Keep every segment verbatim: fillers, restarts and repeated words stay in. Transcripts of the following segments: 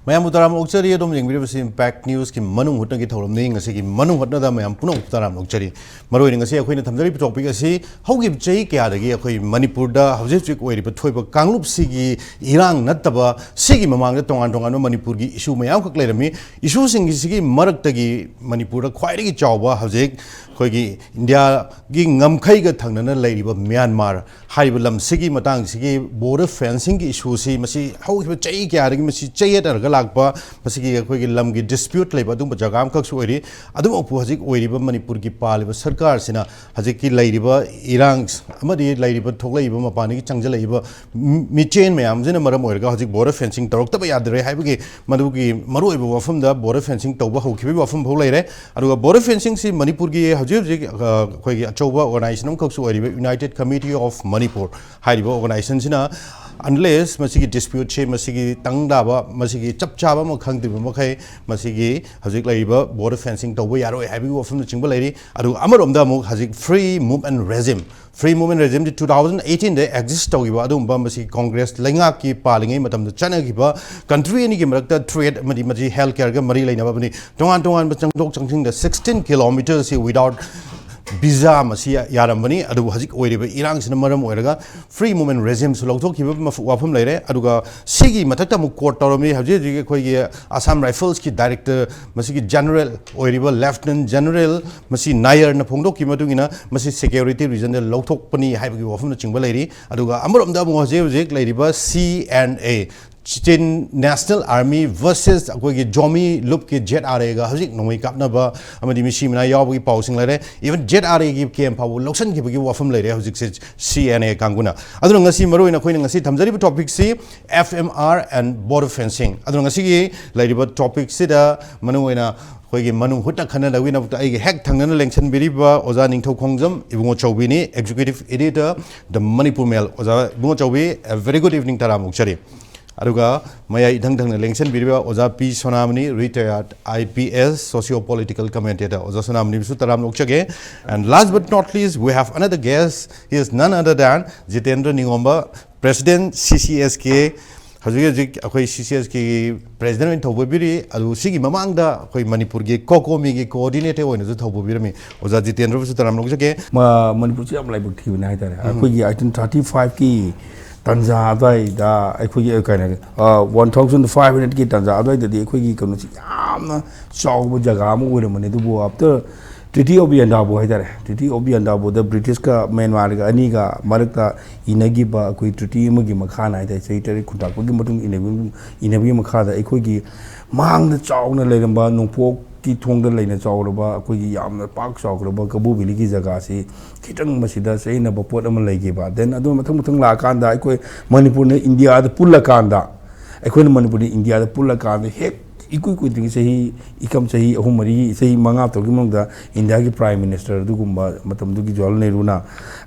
ꯃꯌꯥꯝꯕꯨ ꯇꯔꯥꯝꯅ ꯑꯣꯛꯆꯔꯤ꯫ ꯑꯗꯣꯝ ꯌꯦꯡꯕꯤꯔꯤꯕꯁꯤ Impact Newsꯀꯤ ꯃꯅꯨꯡ ꯍꯨꯠꯅꯒꯤ ꯊꯧꯔꯝꯅꯤ꯫ ꯉꯁꯤꯒꯤ ꯃꯅꯨꯡ ꯍꯨꯠꯅꯗ ꯃꯌꯥꯝ ꯄꯨꯝꯅꯃꯛꯄꯨ ꯇꯔꯥꯝꯅ ꯑꯣꯛꯆꯔꯤ꯫ ꯃꯔꯨꯑꯣꯏꯅ ꯉꯁꯤ ꯑꯩꯈꯣꯏꯅ ꯊꯝꯖꯔꯤꯕ topic ꯑꯁꯤ ꯍꯧꯈꯤꯕ ꯆꯍꯤ ꯀꯌꯥꯗꯒꯤ ꯑꯩꯈꯣꯏ ꯃꯅꯤꯄꯨꯔꯗ ꯍꯧꯖꯤꯛ ꯍꯧꯖꯤꯛ ꯑꯣꯏꯔꯤꯕ ꯊꯣꯛꯏꯕ ꯀꯥꯡꯂꯨꯞꯁꯤꯒꯤ ꯏꯔꯥꯡ ꯅꯠꯇꯕ, ꯁꯤꯒꯤ ꯃꯃꯥꯡꯗ ꯇꯣꯉꯥꯟ ꯇꯣꯉꯥꯟꯕ ꯃꯅꯤꯄꯨꯔꯒꯤ issue ꯃꯌꯥꯝ ꯈꯛ ꯂꯩꯔꯝꯃꯤ꯫ Issueꯁꯤꯡꯒꯤꯁꯤꯒꯤ ꯃꯔꯛꯇꯒꯤ ꯃꯅꯤꯄꯨꯔꯗ ꯈ꯭ꯋꯥꯏꯗꯒꯤ ꯆꯥꯎꯕ, ꯍꯧꯖꯤꯛ ꯑꯩꯈꯣꯏꯒꯤ ꯏꯟꯗꯤꯌꯥꯒꯤ ꯉꯝꯈꯩꯒ ꯊꯪꯅꯅ ꯂꯩꯔꯤꯕ ꯃ꯭ꯌꯥꯟꯃꯥꯔ ꯍꯥꯏꯔꯤꯕ ꯂꯝꯁꯤꯒꯤ ꯃꯇꯥꯡꯁꯤꯒꯤ border fencingꯒꯤ issueꯁꯤ, ꯃꯁꯤ ꯍꯧꯈꯤꯕ ꯆꯍꯤ ꯀꯌꯥꯗꯒꯤ ꯃꯁꯤ ꯆꯌꯦꯠꯅꯔꯒ ꯂꯥꯛꯄ, ꯃꯁꯤꯒꯤ ꯑꯩꯈꯣꯏꯒꯤ ꯂꯝꯒꯤ dispute ꯂꯩꯕ ꯑꯗꯨꯒꯨꯝꯕ ꯖꯒꯥ ꯑꯃꯈꯛꯁꯨ ꯑꯣꯏꯔꯤ꯫ ꯑꯗꯨꯃꯛꯄꯨ ꯍꯧꯖꯤꯛ ꯑꯣꯏꯔꯤꯕ ꯃꯅꯤꯄꯨꯔꯒꯤ ꯄꯥꯜꯂꯤꯕ ꯁꯔꯀꯥꯔꯁꯤꯅ ꯍꯧꯖꯤꯛꯀꯤ ꯂꯩꯔꯤꯕ ꯏꯔꯥꯡ ꯑꯃꯗꯤ ꯂꯩꯔꯤꯕ ꯊꯣꯛꯂꯛꯏꯕ ꯃꯄꯥꯟꯗꯒꯤ ꯆꯪꯁꯤꯜꯂꯛꯏꯕ ꯃꯤ-, ꯃꯤꯆꯦꯟ ꯃꯌꯥꯝꯁꯤꯅ ꯃꯔꯝ ꯑꯣꯏꯔꯒ ꯍꯧꯖꯤꯛ border fencing ꯇꯧꯔꯛꯇꯕ ꯌꯥꯗ꯭ꯔꯦ ꯍꯥꯏꯕꯒꯤ ꯃꯗꯨꯒꯤ ꯃꯔꯨꯑꯣꯏꯕ ꯋꯥꯐꯝꯗ border fencing ꯇꯧꯕ ꯍꯧꯈꯤꯕꯒꯤ ꯋꯥꯐꯝ ꯐꯥꯎ ꯂꯩꯔꯦ꯫ ꯑꯗꯨꯒ border fencingꯁꯤ ꯃꯅꯤꯄꯨꯔꯒꯤ ꯍꯧꯖꯤꯛ ꯍꯧꯖꯤꯛ, ꯑ, ꯑꯩꯈꯣꯏꯒꯤ ꯑꯆꯧꯕ organization ꯑꯃꯈꯛꯁꯨ ꯑꯣꯏꯔꯤꯕ United Committee of Manipur ꯍꯥꯏꯔꯤꯕ organizationꯁꯤꯅ, unless ꯃꯁꯤꯒꯤ disputeꯁꯦ, ꯃꯁꯤꯒꯤ ꯇꯪ ꯇꯥꯕ, ꯃꯁꯤꯒꯤ ꯆꯞ ꯆꯥꯕ ꯑꯃ ꯈꯪꯗ꯭ꯔꯤꯕ ꯃꯈꯩ, ꯃꯁꯤꯒꯤ ꯍꯧꯖꯤꯛ ꯂꯩꯔꯤꯕ border fencing ꯇꯧꯕ ꯌꯥꯔꯣꯏ ꯍꯥꯏꯕꯒꯤ ꯋꯥꯐꯝꯅꯆꯤꯡꯕ ꯂꯩꯔꯤ꯫ ꯑꯗꯨꯒ ꯑꯃꯔꯣꯝꯗ ꯑꯃꯨꯛ ꯍꯧꯖꯤꯛ free movement regime, free movement regimeꯗꯤ two thousand eighteenꯗ exist ꯇꯧꯈꯤꯕ ꯑꯗꯨꯒꯨꯝꯕ, ꯃꯁꯤ Congress ꯂꯩꯉꯥꯛꯀꯤ ꯄꯥꯜꯂꯤꯉꯩ ꯃꯇꯝꯗ ꯆꯠꯅꯈꯤꯕ, country ꯑꯅꯤꯒꯤ ꯃꯔꯛꯇ trade ꯑꯃꯗꯤ ꯃꯁꯤ health careꯒ ꯃꯔꯤ ꯂꯩꯅꯕꯅꯤ꯫ ꯇꯣꯉꯥꯟ ꯇꯣꯉꯥꯟꯕ ꯆꯪꯊꯣꯛ ꯆꯪꯁꯤꯟꯗ sixteen kilometerꯁꯤ without visa ꯃꯁꯤ ꯌꯥꯔꯝꯕꯅꯤ꯫ ꯑꯗꯨꯕꯨ ꯍꯧꯖꯤꯛ ꯑꯣꯏꯔꯤꯕ ꯏꯔꯥꯡꯁꯤꯅ ꯃꯔꯝ ꯑꯣꯏꯔꯒ free movement regimeꯁꯨ ꯂꯧꯊꯣꯛꯈꯤꯕ ꯃꯐ-, ꯋꯥꯐꯝ ꯂꯩꯔꯦ꯫ ꯑꯗꯨꯒ ꯁꯤꯒꯤ ꯃꯊꯛꯇ ꯑꯃꯨꯛ quote ꯇꯧꯔꯝꯃꯤ ꯍꯧꯖꯤꯛ ꯍꯧꯖꯤꯛ ꯑꯩꯈꯣꯏꯒꯤ Assam Riflesꯀꯤ director, ꯃꯁꯤꯒꯤ general ꯑꯣꯏꯔꯤꯕ Lieutenant General ꯃꯁꯤ ꯅꯥꯌꯔꯅ ꯐꯣꯡꯗꯣꯛꯈꯤꯕ ꯃꯇꯨꯡ ꯏꯟꯅ, ꯃꯁꯤ security reasonꯗ ꯂꯧꯊꯣꯛꯄꯅꯤ ꯍꯥꯏꯕꯒꯤ ꯋꯥꯐꯝꯅꯆꯤꯡꯕ ꯂꯩꯔꯤ꯫ ꯑꯗꯨꯒ ꯑꯃꯔꯣꯝꯗ ꯑꯃꯨꯛ ꯍꯧꯖꯤꯛ ꯍꯧꯖꯤꯛ ꯂꯩꯔꯤꯕ C N A, Chin National Army versus ꯑꯩꯈꯣꯏꯒꯤ Zomi ꯂꯨꯞꯀꯤ Z R Aꯒ ꯍꯧꯖꯤꯛ ꯅꯣꯡꯃꯩ ꯀꯥꯞꯅꯕ ꯑꯃꯗꯤ ꯃꯤꯁꯤ ꯃꯤꯅꯥ ꯌꯥꯎꯕꯒꯤ ꯄꯥꯎꯁꯤꯡ ꯂꯩꯔꯦ꯫ Even Z R Aꯒꯤ camp ꯐꯥꯎꯕ ꯂꯧꯁꯤꯟꯈꯤꯕꯒꯤ ꯋꯥꯐꯝ ꯂꯩꯔꯦ ꯍꯧꯖꯤꯛꯁꯦ C N A ꯀꯥꯡꯕꯨꯅ꯫ ꯑꯗꯨꯅ ꯉꯁꯤ ꯃꯔꯨꯑꯣꯏꯅ ꯑꯩꯈꯣꯏꯅ ꯉꯁꯤ ꯊꯝꯖꯔꯤꯕ topicꯁꯤ F M R and border fencing꯫ ꯑꯗꯨꯅ ꯉꯁꯤꯒꯤ ꯂꯩꯔꯤꯕ topicꯁꯤꯗ ꯃꯔꯨꯑꯣꯏꯅ ꯑꯩꯈꯣꯏꯒꯤ ꯃꯅꯨꯡ ꯍꯨꯠꯅ ꯈꯟꯅꯅꯕꯒꯤꯗꯃꯛꯇ ꯑꯩꯒꯤ ꯍꯦꯛ ꯊꯪꯅꯅ ꯂꯦꯡꯁꯤꯟꯕꯤꯔꯤꯕ ꯑꯣꯖꯥ ꯅꯤꯡꯊꯧ ꯈꯣꯡꯖꯝ ꯏꯕꯨꯡꯉꯣ ꯆꯧꯕꯤꯅꯤ, Executive Editor, The Manipur Mail꯫ ꯑꯣꯖꯥ ꯏꯕꯨꯡꯉꯣ Chaobi, a very good evening, ꯇꯔꯥꯝꯅ ꯑꯣꯛꯆꯔꯤ꯫ ꯑꯗꯨꯒ ꯃꯌꯥꯏ ꯏꯊꯪ ꯊꯪꯅ ꯂꯦꯡꯁꯤꯟꯕꯤꯔꯤꯕ ꯑꯣꯖꯥ ꯄꯤ ꯁꯣꯅꯥꯃꯅꯤ, retired I P S, socio political commentator꯫ ꯑꯣꯖꯥ ꯁꯣꯅꯥꯃꯅꯤꯕꯨꯁꯨ ꯇꯔꯥꯝꯅ ꯑꯣꯛꯆꯒꯦ꯫ And last but not least, we have another guest. He is none other than Jitendra Ningomba, President, C C S K, ꯍꯧꯖꯤꯛ ꯍꯧꯖꯤꯛ ꯑꯩꯈꯣꯏ ꯁꯤ ꯁꯤ ꯑꯦꯁ ꯀꯦꯒꯤ ꯄ꯭ꯔꯦꯁꯤꯗꯦꯟ ꯑꯣꯏꯅ ꯊꯧꯕ ꯄꯤꯔꯤ꯫ ꯑꯗꯨ ꯁꯤꯒꯤ ꯃꯃꯥꯡꯗ ꯑꯩꯈꯣꯏ ꯃꯅꯤꯄꯨꯔꯒꯤ ꯀꯣꯀꯣꯃꯤꯒꯤ ꯀꯣꯑꯣꯔꯗꯤꯅꯦꯇꯔ ꯑꯣꯏꯅꯁꯨ ꯊꯧꯕ ꯄꯤꯔꯝꯃꯤ꯫ ꯑꯣꯖꯥ ꯖꯤꯇꯦꯟꯗ꯭ꯔꯕꯨꯁꯨ ꯇꯔꯥꯝꯅ ꯑꯣꯛꯆꯒꯦ꯫ ꯃ-, ꯃꯅꯤꯄꯨꯔꯁꯤ ꯌꯥꯝ ꯂꯥꯏꯕꯛ ꯊꯤꯕꯅꯤ ꯍꯥꯏꯇꯥꯔꯦ꯫ ꯑꯩꯈꯣꯏꯒꯤ ꯑꯩꯠꯇꯤꯟ ꯊꯥꯔꯇꯤ ꯐꯥꯏꯚꯀꯤ ꯇꯥꯟꯖꯥ ꯑꯗꯨꯋꯥꯏꯗ ꯑꯩꯈꯣꯏꯒꯤ, ꯑ, ꯀꯩꯅꯣ, ꯑ, ꯋꯥꯟ ꯊꯥꯎꯖꯟ ꯐꯥꯏꯚ ꯍꯟꯗ꯭ꯔꯦꯠꯀꯤ ꯇꯥꯟꯖꯥ ꯑꯗꯨꯋꯥꯏꯗꯗꯤ ꯑꯩꯈꯣꯏꯒꯤ ꯀꯩꯅꯣꯁꯤ ꯌꯥꯝꯅ ꯆꯥꯎꯕ ꯖꯒꯥ ꯑꯃ ꯑꯣꯏꯔꯝꯕꯅꯤ꯫ ꯑꯗꯨꯕꯨ after Treaty of Yandabo ꯍꯥꯏꯇꯥꯔꯦ, Treaty of Yandaboꯗ ꯕ꯭ꯔꯤꯇꯤꯁꯀ ꯃ꯭ꯌꯥꯟꯃꯥꯔꯒ ꯑꯅꯤꯒ ꯃꯔꯛꯇ ꯏꯅꯈꯤꯕ ꯑꯩꯈꯣꯏ treaty ꯑꯃꯒꯤ ꯃꯈꯥꯅ ꯍꯥꯏꯇꯥꯔꯦ, ꯆꯍꯤ ꯇꯔꯦꯠ ꯈꯨꯟꯇꯥꯛꯄꯒꯤ ꯃꯇꯨꯡ ꯏꯟꯅꯕꯒꯤ, ꯏꯟꯅꯕꯒꯤ ꯃꯈꯥꯗ ꯑꯩꯈꯣꯏꯒꯤ ꯃꯥꯡꯗ ꯆꯥꯎꯅ ꯂꯩꯔꯝꯕ ꯅꯣꯡꯄꯣꯛꯀꯤ ꯊꯣꯡꯗ ꯂꯩꯅ ꯆꯥꯎꯔꯕ ꯑꯩꯈꯣꯏꯒꯤ ꯌꯥꯝꯅ ꯄꯥꯛ ꯆꯥꯎꯈ꯭ꯔꯕ ꯀꯕꯣ ꯚꯦꯂꯤꯒꯤ ꯖꯒꯥꯁꯤ ꯈꯤꯇꯪ ꯃꯁꯤꯗ ꯆꯌꯦꯠꯅꯕ ꯄꯣꯠ ꯑꯃ ꯂꯩꯈꯤꯕ꯫ Then ꯑꯗꯨ ꯃꯊꯪ ꯃꯊꯪ ꯂꯥꯛꯑꯀꯥꯟꯗ ꯑꯩꯈꯣꯏ ꯃꯅꯤꯄꯨꯔꯅ ꯏꯟꯗꯤꯌꯥꯗ ꯄꯨꯜꯂꯀꯥꯟꯗ, ꯑꯩꯈꯣꯏꯅ ꯃꯅꯤꯄꯨꯔꯅ ꯏꯟꯗꯤꯌꯥꯗ ꯄꯨꯜꯂꯀꯥꯟꯗ ꯍꯦꯛ ꯏꯀꯨꯏ ꯀꯨꯏꯗ꯭ꯔꯤꯉꯩ ꯆꯍꯤ, ꯏꯀꯝ ꯆꯍꯤ ꯑꯍꯨꯝ ꯃꯔꯤ, ꯆꯍꯤ ꯃꯉꯥ ꯇꯔꯨꯛꯀꯤ ꯃꯅꯨꯡꯗ ꯏꯟꯗꯤꯌꯥꯒꯤ Prime Minister ꯑꯗꯨꯒꯨꯝꯕ ꯃꯇꯝꯗꯨꯒꯤ ꯖꯋꯥꯍꯔꯂꯥꯜ ꯅꯦꯍꯔꯨꯅ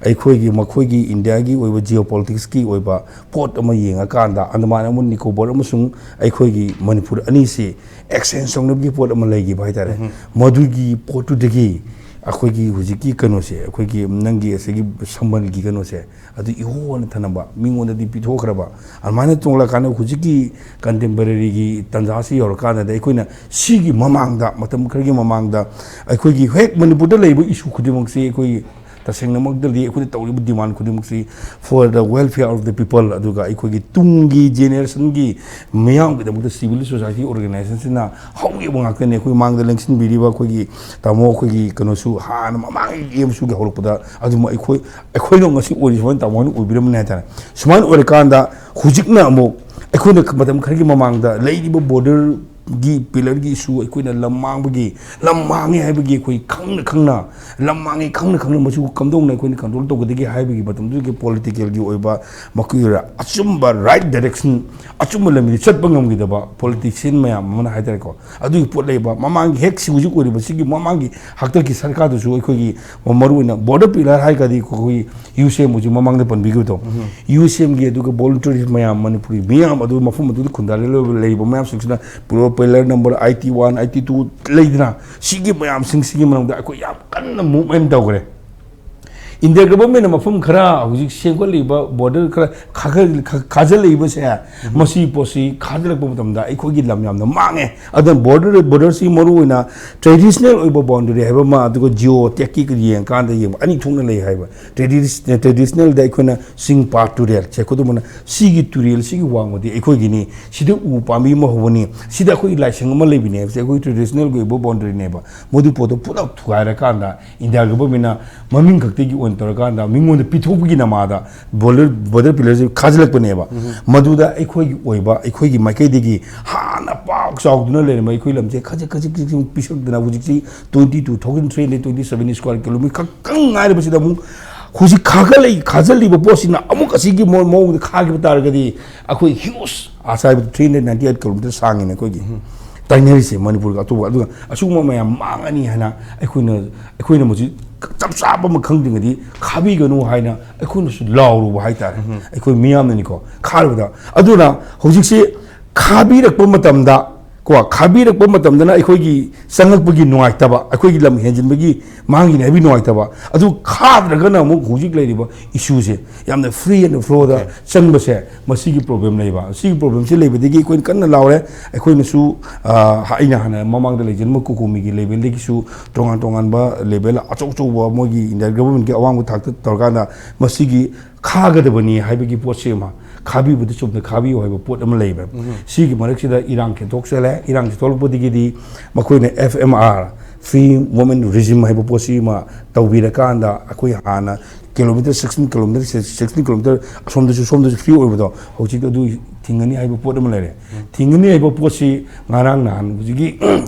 ꯑꯩꯈꯣꯏꯒꯤ, ꯃꯈꯣꯏꯒꯤ ꯏꯟꯗꯤꯌꯥꯒꯤ ꯑꯣꯏꯕ geopoliticsꯀꯤ ꯑꯣꯏꯕ ꯄꯣꯠ ꯑꯃ ꯌꯦꯡꯉꯀꯥꯟꯗ ꯑꯟꯗꯃꯥꯟ ꯑꯃ ꯅꯤꯀꯣꯕꯔ ꯑꯃꯁꯨꯡ ꯑꯩꯈꯣꯏꯒꯤ ꯃꯅꯤꯄꯨꯔ ꯑꯅꯤꯁꯤ exchange ꯇꯧꯅꯕꯒꯤ ꯄꯣꯠ ꯑꯃ ꯂꯩꯈꯤꯕ ꯍꯥꯏꯇꯥꯔꯦ꯫ ꯃꯗꯨꯒꯤ ꯄꯣꯠꯇꯨꯗꯒꯤ ꯑꯩꯈꯣꯏꯒꯤ ꯍꯧꯖꯤꯛꯀꯤ ꯀꯩꯅꯣꯁꯦ, ꯑꯩꯈꯣꯏꯒꯤ ꯅꯪꯒꯤ ꯑꯁꯤꯒꯤ ꯁꯝꯕꯜꯒꯤ ꯀꯩꯅꯣꯁꯦ, ꯑꯗꯨ ꯏꯍꯣꯅ ꯊꯅꯝꯕ, ꯃꯤꯉꯣꯟꯗꯗꯤ ꯄꯤꯊꯣꯛꯈ꯭ꯔꯕ꯫ ꯑꯗꯨꯃꯥꯏꯅ ꯇꯣꯡꯂꯀꯥꯟꯗ ꯍꯧꯖꯤꯛꯀꯤ contemporaryꯒꯤ ꯇꯥꯟꯖꯥꯁꯤ ꯌꯧꯔꯀꯥꯟꯗꯗꯤ ꯑꯩꯈꯣꯏꯅ ꯁꯤꯒꯤ ꯃꯃꯥꯡꯗ, ꯃꯇꯝ ꯈꯔꯒꯤ ꯃꯃꯥꯡꯗ ꯑꯩꯈꯣꯏꯒꯤ ꯍꯦꯛ ꯃꯅꯤꯄꯨꯔꯗ ꯂꯩꯔꯤꯕ issue ꯈꯨꯗꯤꯡꯃꯛꯁꯤ ꯑꯩꯈꯣꯏꯒꯤ ꯇꯁꯦꯡꯅꯃꯛꯇꯗꯤ ꯑꯩꯈꯣꯏꯅ ꯇꯧꯔꯤꯕ demand ꯈꯨꯗꯤꯡꯃꯛꯁꯤ for the welfare of the people, ꯑꯗꯨꯒ ꯑꯩꯈꯣꯏꯒꯤ ꯇꯨꯡꯒꯤ generationꯒꯤ ꯃꯤꯌꯥꯝꯒꯤꯗꯃꯛꯇ civil society organizationꯁꯤꯅ ꯍꯧꯈꯤꯕ ꯉꯥꯛꯇꯅꯤ꯫ ꯑꯩꯈꯣꯏ ꯃꯥꯡꯗ ꯂꯦꯡꯁꯤꯟꯕꯤꯔꯤꯕ ꯑꯩꯈꯣꯏꯒꯤ ꯇꯥꯃꯣ, ꯑꯩꯈꯣꯏꯒꯤ ꯀꯩꯅꯣꯁꯨ ꯍꯥꯟꯅ ꯃꯃꯥꯡꯒꯤ ꯑꯦꯝꯁꯨꯒꯤ ꯍꯧꯔꯛꯄꯗ ꯑꯗꯨꯝ ꯑꯩꯈꯣꯏ, ꯑꯩꯈꯣꯏꯅ ꯉꯁꯤ ꯑꯣꯏꯔꯤ ꯁꯨꯃꯥꯏꯅ ꯇꯥꯃꯣ ꯍꯣꯏꯅ ꯑꯣꯏꯕꯤꯔꯝꯕꯅꯤ ꯍꯥꯏꯇꯥꯔꯦ꯫ ꯁꯨꯃꯥꯏꯅ ꯑꯣꯏꯔꯀꯥꯟꯗ ꯍꯧꯖꯤꯛꯅ ꯑꯃꯨꯛ ꯑꯩꯈꯣꯏꯅ ꯃꯇꯝ ꯈꯔꯒꯤ ꯃꯃꯥꯡꯗ ꯂꯩꯔꯤꯕ borderꯒꯤ pillarꯒꯤ issue, ꯑꯩꯈꯣꯏꯅ ꯂꯝ ꯃꯥꯡꯕꯒꯤ, ꯂꯝ ꯃꯥꯡꯉꯦ ꯍꯥꯏꯕꯒꯤ ꯑꯩꯈꯣꯏ ꯈꯪꯅ ꯈꯪꯅ, ꯂꯝ ꯃꯥꯡꯉꯦ ꯈꯪꯅ ꯈꯪꯅ ꯃꯁꯤꯕꯨ ꯀꯝꯗꯧꯅ ꯑꯩꯈꯣꯏꯅ control ꯇꯧꯒꯗꯒꯦ ꯍꯥꯏꯕꯒꯤ ꯃꯇꯝꯗꯨꯒꯤ politicalꯒꯤ ꯑꯣꯏꯕ ꯃꯈꯣꯏꯒꯤ ꯑꯆꯨꯝꯕ right direction, ꯑꯆꯨꯝꯕ ꯂꯝꯕꯤꯗ ꯆꯠꯄ ꯉꯝꯈꯤꯗꯕ politician ꯃꯌꯥꯝ ꯑꯃꯅ ꯍꯥꯏꯇꯥꯔꯦꯀꯣ, ꯑꯗꯨꯒꯤ ꯄꯣꯠ ꯂꯩꯕ꯫ ꯃꯃꯥꯡꯒꯤ ꯍꯦꯛ ꯁꯤ ꯍꯧꯖꯤꯛ ꯑꯣꯏꯔꯤꯕ ꯁꯤꯒꯤ ꯃꯃꯥꯡꯒꯤ ꯍꯥꯛꯇꯛꯀꯤ ꯁꯔꯀꯥꯔꯗꯨꯁꯨ ꯑꯩꯈꯣꯏꯒꯤ ꯃꯔꯨꯑꯣꯏꯅ border pillar ꯍꯥꯏꯔꯒꯗꯤ ꯑꯩꯈꯣꯏꯒꯤ ꯌꯨ ꯁꯤ ꯑꯦꯝ ꯍꯧꯖꯤꯛ ꯃꯃꯥꯡꯗ ꯄꯟꯕꯤꯈꯤꯕꯗꯣ, ꯌꯨ ꯁꯤ ꯑꯦꯝꯒꯤ ꯑꯗꯨꯒ volunteerꯁ ꯃꯌꯥꯝ, ꯃꯅꯤꯄꯨꯔꯤ ꯃꯤꯌꯥꯝ ꯑꯗꯨ ꯃꯐꯝ ꯑꯗꯨꯗ ꯈꯨꯟꯗꯥꯔ ꯂꯩꯔꯤꯕ ꯃꯌꯥꯝꯁꯤꯡꯁꯤꯅ pillar number eighty one, eighty two ꯂꯩꯗꯅ, ꯁꯤꯒꯤ ꯃꯌꯥꯝꯁꯤꯡꯁꯤꯒꯤ ꯃꯅꯨꯡꯗ ꯑꯩꯈꯣꯏ ꯌꯥꯝ ꯀꯟꯅ movement ꯇꯧꯈ꯭ꯔꯦ꯫ ꯏꯟꯗꯤꯌꯥ ꯒꯚꯔꯟꯃꯦꯟꯠꯅ ꯃꯐꯝ ꯈꯔ ꯍꯧꯖꯤꯛ ꯁꯦꯝꯒꯠꯂꯤꯕ ꯕꯣꯔꯗꯔ ꯈꯔ ꯈꯥꯖ- ꯈꯥ- ꯈꯥꯖꯤꯜꯂꯛꯏꯕꯁꯦ, ꯃꯁꯤ ꯄꯣꯠꯁꯤ ꯈꯥꯖꯤꯜꯂꯛꯄ ꯃꯇꯝꯗ ꯑꯩꯈꯣꯏꯒꯤ ꯂꯝ ꯌꯥꯝꯅ ꯃꯥꯡꯉꯦ꯫ ꯑꯗꯨꯅ ꯕꯣꯔꯗꯔ ꯕꯣꯔꯗꯔꯁꯤ ꯃꯔꯨ ꯑꯣꯏꯅ ꯇ꯭ꯔꯦꯗꯤꯁꯅꯦꯜ ꯑꯣꯏꯕ ꯕꯥꯎꯟꯗꯔꯤ ꯍꯥꯏꯕ ꯑꯃ, ꯑꯗꯨꯒ ꯖꯤꯑꯣ ꯇꯦꯛꯀꯤ ꯌꯦꯡꯀꯥꯟꯗ ꯌꯦꯡꯕ ꯑꯅꯤ ꯊꯣꯛꯅ ꯂꯩ ꯍꯥꯏꯕ꯫ ꯇ꯭ꯔꯦꯗꯤꯁꯅꯦꯜꯗ ꯑꯩꯈꯣꯏꯅ ꯆꯤꯡ ꯄꯥꯠ ꯇꯨꯔꯦꯜꯁꯦ, ꯈꯨꯗꯝ ꯑꯣꯏꯅ ꯁꯤꯒꯤ ꯇꯨꯔꯦꯜ ꯁꯤꯒꯤ ꯋꯥꯡꯃꯗꯤ ꯑꯩꯈꯣꯏꯒꯤꯅꯤ, ꯁꯤꯗ ꯎ ꯄꯥꯝꯕꯤ ꯑꯃ ꯍꯧꯕꯅꯤ, ꯁꯤꯗ ꯑꯩꯈꯣꯏꯒꯤ ꯂꯥꯏꯁꯪ ꯑꯃ ꯂꯩꯕꯅꯤ ꯍꯥꯏꯕꯁꯦ ꯑꯩꯈꯣꯏ ꯇ꯭ꯔꯦꯗꯤꯁꯅꯦꯜꯒꯤ ꯑꯣꯏꯕ ꯕꯥꯎꯟꯗꯔꯤꯅꯦꯕ꯫ ꯃꯗꯨ ꯄꯣꯠꯇꯣ ꯄꯨꯂꯞ ꯊꯨꯒꯥꯏꯔꯀꯥꯟꯗ ꯏꯟꯗꯤꯌꯥ ꯒꯚꯔꯟꯃꯦꯟꯠꯅ ꯃꯃꯤꯡ ꯈꯛꯇꯒꯤ ꯑꯣꯏꯅ ꯇꯧꯔꯀꯥꯟꯗ ꯃꯤꯉꯣꯟꯗ ꯄꯤꯊꯣꯛꯄꯒꯤ ꯅꯃꯥꯗ ꯕꯣꯔꯗꯔ ꯕꯣꯔꯗꯔ ꯄꯤꯂꯔꯁꯤ ꯈꯥꯖꯤꯜꯂꯛꯄꯅꯦꯕ꯫ ꯃꯗꯨꯗ ꯑꯩꯈꯣꯏꯒꯤ ꯑꯣꯏꯕ, ꯑꯩꯈꯣꯏꯒꯤ ꯃꯥꯏꯀꯩꯗꯒꯤ ꯍꯥꯟꯅ ꯄꯥꯛ ꯆꯥꯎꯗꯨꯅ ꯂꯩꯔꯝꯕ ꯑꯩꯈꯣꯏ ꯂꯝꯁꯦ ꯈꯖꯤꯛ ꯈꯖꯤꯛ ꯈꯖꯤꯛ ꯈꯖꯤꯛ ꯄꯤꯁꯛꯇꯅ ꯍꯧꯖꯤꯛꯁꯤ twenty two thousand three hundred twenty seven square kilometre ꯈꯛꯇꯪ ꯉꯥꯏꯔꯕꯁꯤꯗ ꯑꯃꯨꯛ ꯍꯧꯖꯤꯛ ꯈꯥꯒꯠꯂꯛꯏ, ꯈꯥꯖꯤꯜꯂꯤꯕ ꯄꯣꯠꯁꯤꯅ ꯑꯃꯨꯛ ꯑꯁꯤꯒꯤ ꯃꯑꯣꯡ- ꯃꯑꯣꯡꯗ ꯈꯥꯈꯤꯕ ꯇꯥꯔꯒꯗꯤ ꯑꯩꯈꯣꯏ ꯍ꯭ꯌꯨꯖ ꯑꯁꯥꯏꯕ three hundred ninety eight kilometre ꯁꯥꯡꯉꯤꯅꯦ ꯑꯩꯈꯣꯏꯒꯤ ꯇꯥꯏꯅꯔꯤꯁꯦ ꯃꯅꯤꯄꯨꯔꯒ ꯑꯇꯣꯞꯄ꯫ ꯑꯗꯨꯒ ꯑꯁꯤꯒꯨꯝꯕ ꯃꯌꯥꯝ ꯃꯥꯡꯉꯅꯤ ꯍꯥꯏꯅ ꯑꯩꯈꯣꯏꯅ ꯑꯩꯈꯣꯏꯅ ꯃꯁꯤ ꯆꯞ ꯆꯥꯕ ꯑꯃ ꯈꯪꯗ꯭ꯔꯤꯉꯩꯗꯤ ꯈꯥꯕꯤꯒꯅꯨ ꯍꯥꯏꯅ ꯑꯩꯈꯣꯏꯅꯁꯨ ꯂꯥꯎꯔꯨꯕ ꯍꯥꯏꯇꯥꯔꯦ꯫ ꯑꯩꯈꯣꯏ ꯃꯤꯌꯥꯝꯅꯅꯤꯀꯣ ꯈꯥꯔꯨꯕꯗ꯫ ꯑꯗꯨꯅ ꯍꯧꯖꯤꯛꯁꯤ ꯈꯥꯕꯤꯔꯛꯄ ꯃꯇꯝꯗ ꯀꯣ, ꯈꯥꯕꯤꯔꯛꯄ ꯃꯇꯝꯗꯅ ꯑꯩꯈꯣꯏꯒꯤ ꯆꯪꯉꯛꯄꯒꯤ ꯅꯨꯡꯉꯥꯏꯇꯕ, ꯑꯩꯈꯣꯏꯒꯤ ꯂꯝ ꯍꯦꯟꯖꯤꯟꯕꯒꯤ ꯃꯥꯡꯈꯤꯅꯤ ꯍꯥꯏꯕꯒꯤ ꯅꯨꯡꯉꯥꯏꯇꯕ꯫ ꯑꯗꯨ ꯈꯥꯗ꯭ꯔꯒꯅ ꯑꯃꯨꯛ ꯍꯧꯖꯤꯛ ꯂꯩꯔꯤꯕ ꯏꯁꯨꯁꯦ ꯌꯥꯝꯅ free and flowꯗ ꯆꯪꯕꯁꯦ, ꯃꯁꯤꯒꯤ ꯄ꯭ꯔꯣꯕ꯭ꯂꯦꯝ ꯂꯩꯕ꯫ ꯁꯤꯒꯤ ꯄ꯭ꯔꯣꯕ꯭ꯂꯦꯝꯁꯤ ꯂꯩꯕꯗꯒꯤ ꯑꯩꯈꯣꯏꯅ ꯀꯟꯅ ꯂꯥꯎꯔꯦ꯫ ꯑꯩꯈꯣꯏꯅꯁꯨ, ꯑ, ꯑꯩꯅ ꯍꯥꯟꯅ ꯃꯃꯥꯡꯗ ꯂꯩꯖꯔꯝꯕ ꯀꯣꯀꯣꯃꯤꯒꯤ ꯂꯦꯚꯦꯜꯗꯒꯤꯁꯨ ꯇꯣꯉꯥꯟ ꯇꯣꯉꯥꯟꯕ ꯂꯦꯚꯦꯜ ꯑꯆꯧ ꯑꯆꯧꯕ ꯃꯣꯏꯒꯤ ꯏꯟꯗꯤꯌꯥ ꯒꯚꯔꯟꯃꯦꯟꯠꯀꯤ ꯑꯋꯥꯡꯕ ꯊꯥꯛꯇ ꯇꯧꯔꯀꯥꯟꯗ ꯃꯁꯤꯒꯤ ꯈꯥꯒꯗꯕꯅꯤ ꯍꯥꯏꯕꯒꯤ ꯄꯣꯠꯁꯤ ꯑꯃ, ꯈꯥꯕꯤꯕꯗ ꯆꯨꯝꯅ ꯈꯥꯕꯤꯌꯨ ꯍꯥꯏꯕ ꯄꯣꯠ ꯑꯃ ꯂꯩꯕ꯫ ꯁꯤꯒꯤ ꯃꯔꯛꯁꯤꯗ ꯏꯔꯥꯡ ꯈꯦꯟꯊꯣꯛꯆꯜꯂꯦ꯫ ꯏꯔꯥꯡꯁꯤ ꯊꯣꯛꯂꯛꯄꯗꯒꯤꯗꯤ ꯃꯈꯣꯏꯅ F M R, Free Movement Regime ꯍꯥꯏꯕ ꯄꯣꯠꯁꯤ ꯑꯃ ꯇꯧꯕꯤꯔꯀꯥꯟꯗ ꯑꯩꯈꯣꯏ ꯍꯥꯟꯅ kilometre sixteen kilometre, sixteen kilometre ꯑꯁꯣꯝꯗꯁꯨ ꯁꯣꯝꯗꯁꯨ free ꯑꯣꯏꯕꯗꯣ ꯍꯧꯖꯤꯛ ꯑꯗꯨ ꯊꯤꯡꯒꯅꯤ ꯍꯥꯏꯕ ꯄꯣꯠ ꯑꯃ ꯂꯩꯔꯦ꯫ ꯊꯤꯡꯒꯅꯤ ꯍꯥꯏꯕ ꯄꯣꯠꯁꯤ ꯉꯔꯥꯡ ꯅꯍꯥꯟ ꯍꯧꯖꯤꯛꯀꯤ